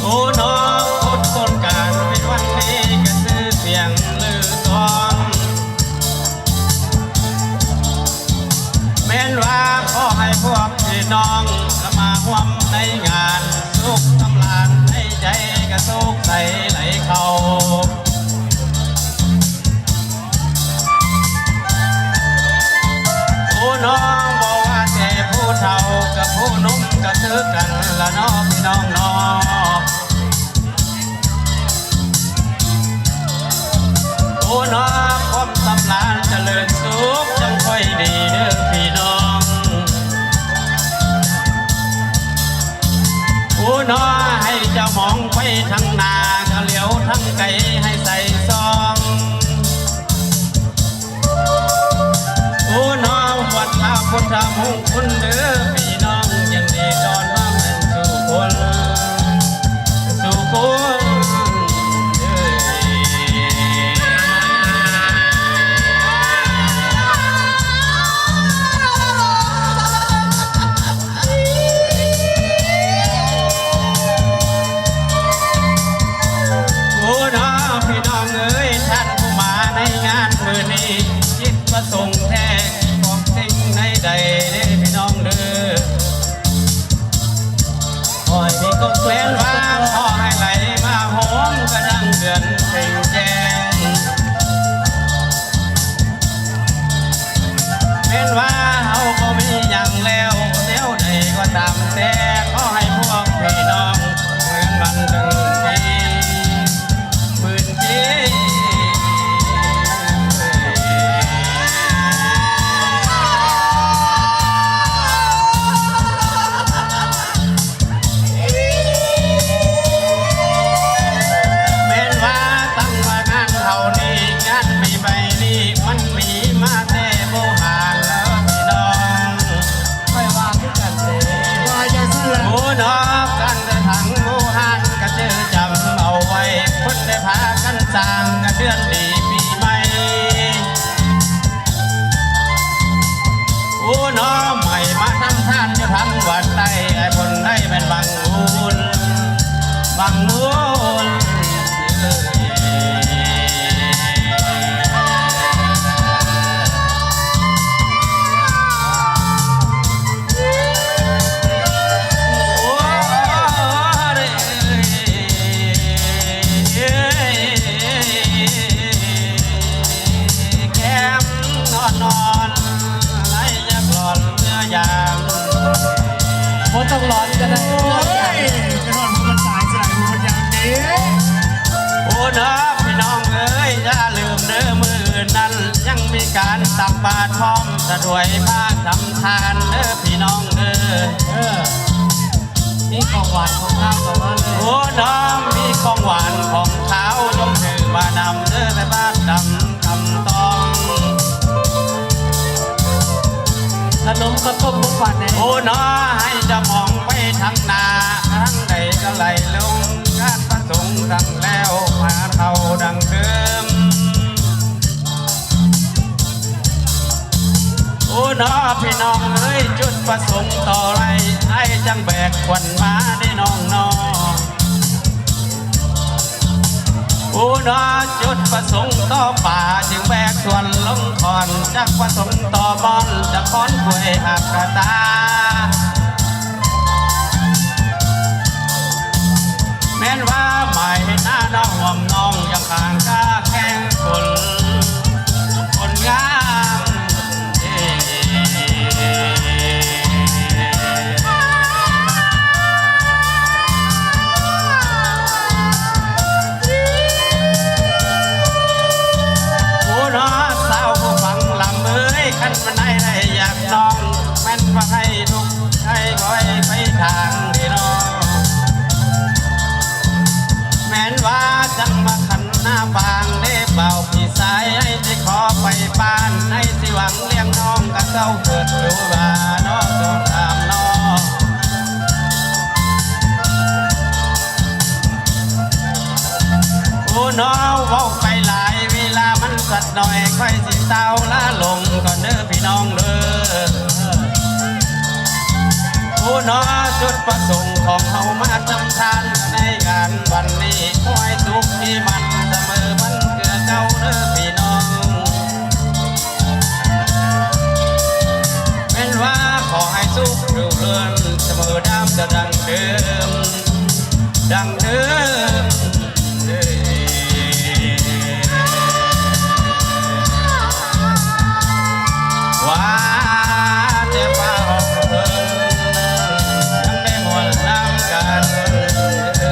ໂອ້ເນາະ ບຸນສົງການເປັນວັນດີ ກະຊື່ສຽງລືກອງ ແມ່ນວ່າຂໍໃຫ້ພວກພີ່ນ້ອງ ລະມາຮ່ວມໃນງານ ສຸກສຳລານໃນໃຈ ກະສຸກໃສໄຫຼເຂົ້າ. ໂອ້ນ້ອງ ບໍ່ວ່າແຕ່ຜູ້ເຖົ້າກັບຜູ້ໜຸ່ມກະຄືກັນລະເນາະ ພີ່ນ້ອງເນາະ. ໂອ້ນ້ອງ ຄວາມສຳລານຈະເລີນສຸກຈັ່ງຄ່ອຍດີເດີ້ພີ່ນ້ອງ. ໂອ້ເນາະ ໃຫ້ເຈົ້າມອງໄປທາງໜ້າ ກະຫຼຽວທາງໄກໃຫ້ໃສ່ສ່ອງ. ໂອ້ເນາະ ວັດລາພຸດທະມຸງຄຸນເດີ້ພີ່ນ້ອງ ຍິນດີຕ້ອນຮັບສູ່ຄົນ ສູ່ຄົນເດີ້. ໂອ້ເນາະ ພີ່ນ້ອງເອີຍ ທ່ານຜູ້ມາໃນງານມື້ນີ້ ຈິດປະສົງແທ້ຂອງສິ່ງໃດໆເດ້ ພີ່ນ້ອງເດີ້. ຂໍໃຫ້ມີຄວາມສຸກ ແມ່ນວ່າຂໍໃຫ້ໄຫຼມາໂຮມກະດັ່ງເດືອນເພັງແຈ້ງ. ແມ່ນວ່າເຮົາບໍ່ມີຫຍັງແລ້ວ ແນວໃດກໍຕາມແຕ່ ຂໍໃຫ້ພວກພີ່ນ້ອງເມືອງມັນເຖິງປີໝື່ນປີ. ແມ່ນວ່າຕັ້ງວ່າງານເຮົານີ້ ງານປີໃໝ່ນີ້ ມັນມີມາແຕ່ບູຮານເດີພີ່ນ້ອງ. ຂ້ອຍວ່າຄືກັນເດ້ ວ່າຈັ່ງຊັ້ນລະ. ໂອ້ເນາະ ການເດີນທາງບູຮານກະຈື່ຈຳເອົາໄວ້ ເພິ່ນໄດ້ພາກັນສ້າງກະເດືອນດີປີໃໝ່. ໂອ້ເນາະ ໃໝ່ມາທຳທານຢູ່ທາງວັດໃຕ້ ໃຫ້ເພິ່ນໄດ້ແມ່ນບັງບຸນ ບັງບຸນ. ບໍ່ຕ້ອງຮ້ອນກະໄດ້. ໂອ້ຍ ໄປນອນຜູ້ມັນຕາຍສະໄດຜູ້ມັນຍັງເດ້. ໂອ້ເນາະ ພີ່ນ້ອງເອີຍ ຢ່າລືມເດີ ມື້ອື່ນນັ້ນຍັງມີການຕັກບາດພ້ອມ ສະຖວາຍພະທຳທານເດີພີ່ນ້ອງເດີ. ເອີ ມີຂອງຫວານຂອງຄາວກະມາເລີຍ. ໂອ້ເນາະ ມີຂອງຫວານຂອງຄາວ ຈົ່ງຖືມານຳເດີ ແມ່ບ້ານດຳຄຳຕອງ. ຂະໜົມເຂົ້າຕົ້ມຂອງຫວານແດ່. ໂອ້ເນາະ ໃຫ້ຈະມອງໄປທາງໜ້າ ທາງໃດກະໄຫຼລົງ ການປະສົງຕັ້ງແລ້ວ ມາເຂົ້າດັ່ງເດີມ. ໂອ້ເນາະ ພີ່ນ້ອງເອີຍ ຈຸດປະສົງຕໍ່ໄລ່ ອ້າຍຈັ່ງແບກຂວັນມາເດ້ນ້ອງເນາະ. ໂອ້ເນາະ ຈຸດປະສົງຕໍ່ປ່າ ຈຶ່ງແບກສວນລົງຂອນ ຈັກປະສົງຕໍ່ບ່ອນ ຈະຄອນກວຍຫັກກະຕາ. ແມ່ນວ່າໝາຍເຫັນໜ້ານ້ອງຮ່ວມນ້ອງ ຢ່າງການກາແຂ່ງຄົນ ຄົນງາມເອ. ໂອ້ເນາະ ສາວຜູ້ຟັງລຳເອີຍ ຄັນມັນໄດ້ໄດ້ຢາກນ້ອງ ແມ່ນວ່າໃຫ້ທຸກໃຫ້ຄອຍໄປທາງເດເນາະ. ແມ່ນວ່າຈັ່ງມາຂັນ ເອົາເກີດຢູ່ວ່າເນາະ ສອງສາມເນາະ ໂອ້ເນາະ ເວົ້າໄປຫຼາຍ ເວລາມັນສັດໜ້ອຍ ຂ້ອຍຊິກ່າວລາລົງກ່ອນເດີພີ່ນ້ອງເດີ. ໂອ້ເນາະ ຈຸດປະສົງຂອງເຮົາມາທຳທານໃນງານວັນນີ້ ຂໍໃຫ້ສຸກທີ່ໝັ້ນສະເໝີວັນເກືອເກົ່າເດີພີ່ນ້ອງ. ແມ່ນວ່າຂໍໃຫ້ສຸກຢູ່ເຮືອນສະເໝີດາມຈະດັ່ງເດີມ ດັ່ງເດີມເດີ ວ່າແຕ່ຟ້າຮອດເພິ່ນ ຍັງໄດ້ມ່ວນນຳກັນເດີ.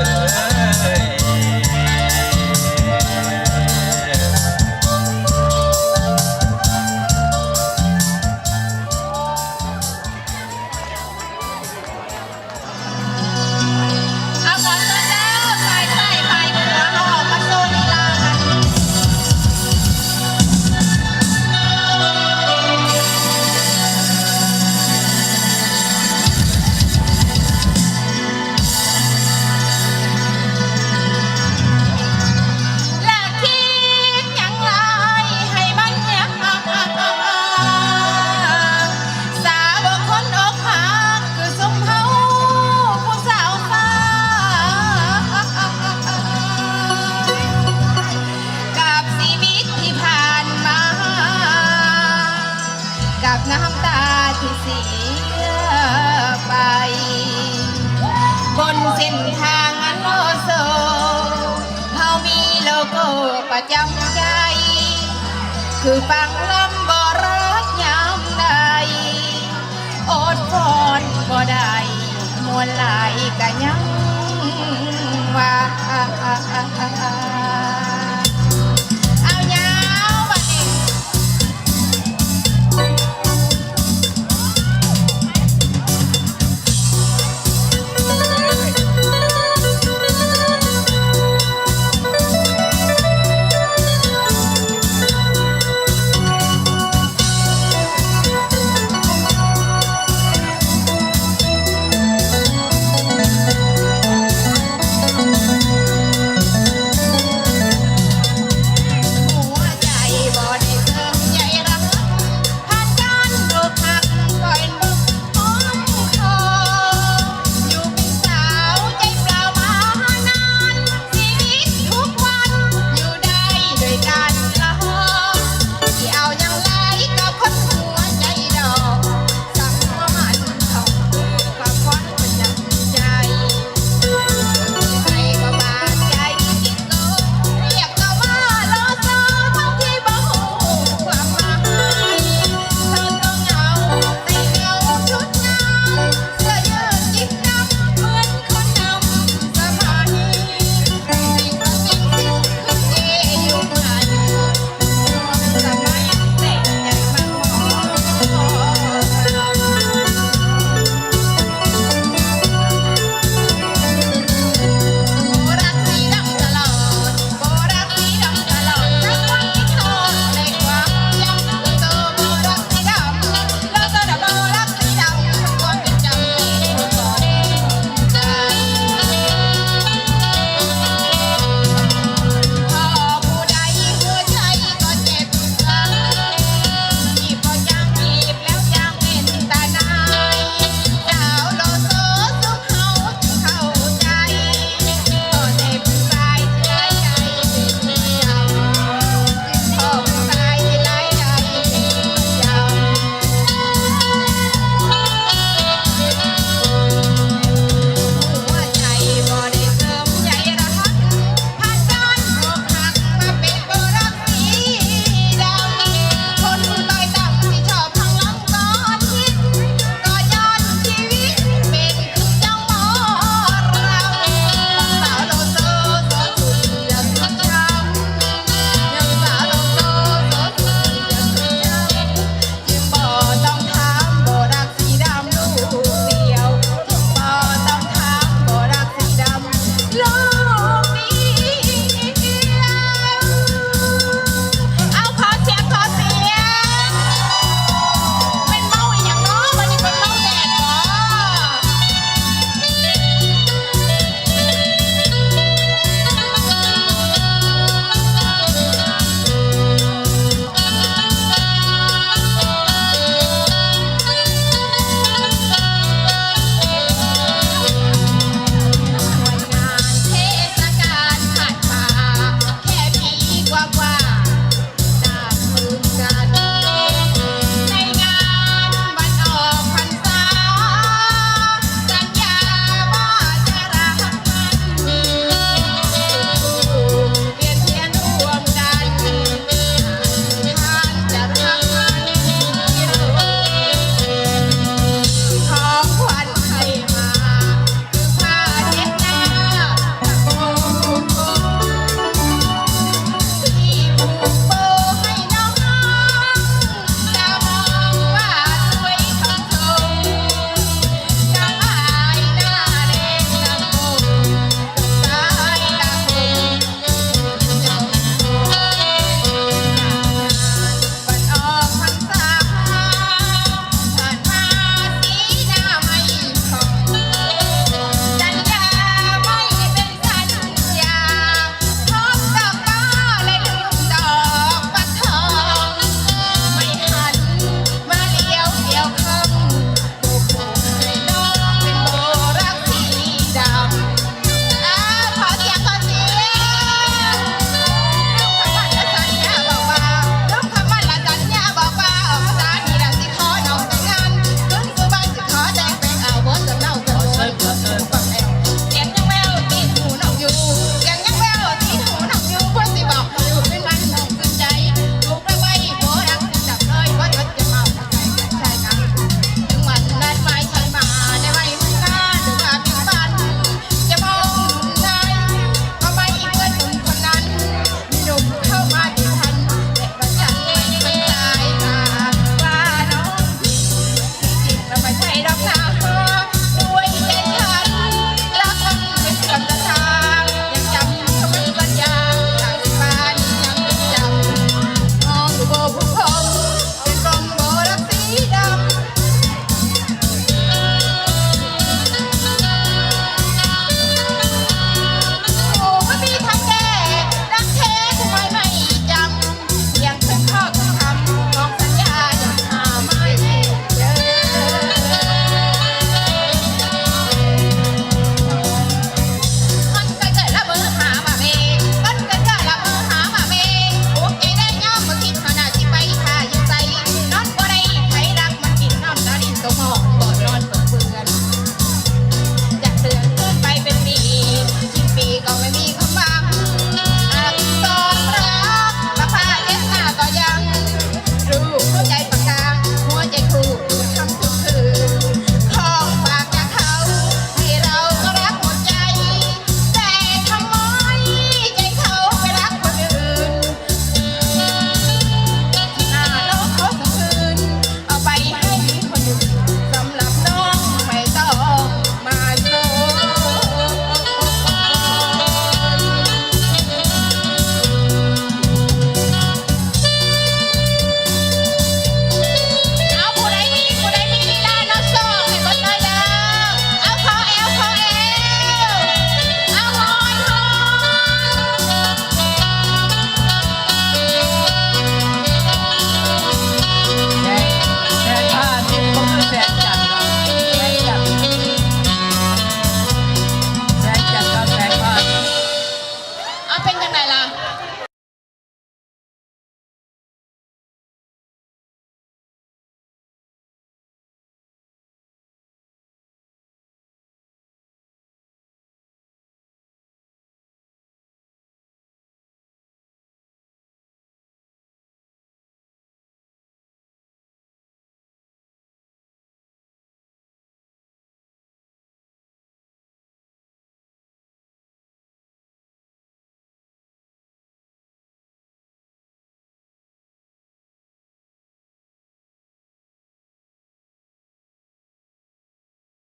ເອົາ ຂໍເຊີນເດີ ຝ່າຍຊ້າຍ ຝ່າຍຂວາ ເອົາອອກມາໂຊລີລາກັນ. ລະຄິດຫຍັງຫຼາຍໃຫ້ມັນຍາກ ສາວຄົນອົກຫັກຄືຊຸມເຮົາຜູ້ສາວຟ້າ ກັບຊີວິດທີ່ຜ່ານມາ ກັບນ້ຳຕາທີ່ເສຍໄປ ບົນເສັ້ນທາງອັນໂລໂຊ ເຮົາມີໂລໂກ້ປະຈຳໃຈ ຄືຟັງລຳບໍ່ເລີກຍາມໃດ ອົດທົນບໍ່ໄດ້ ມ່ວນຫຼາຍກະຍັງວ່າ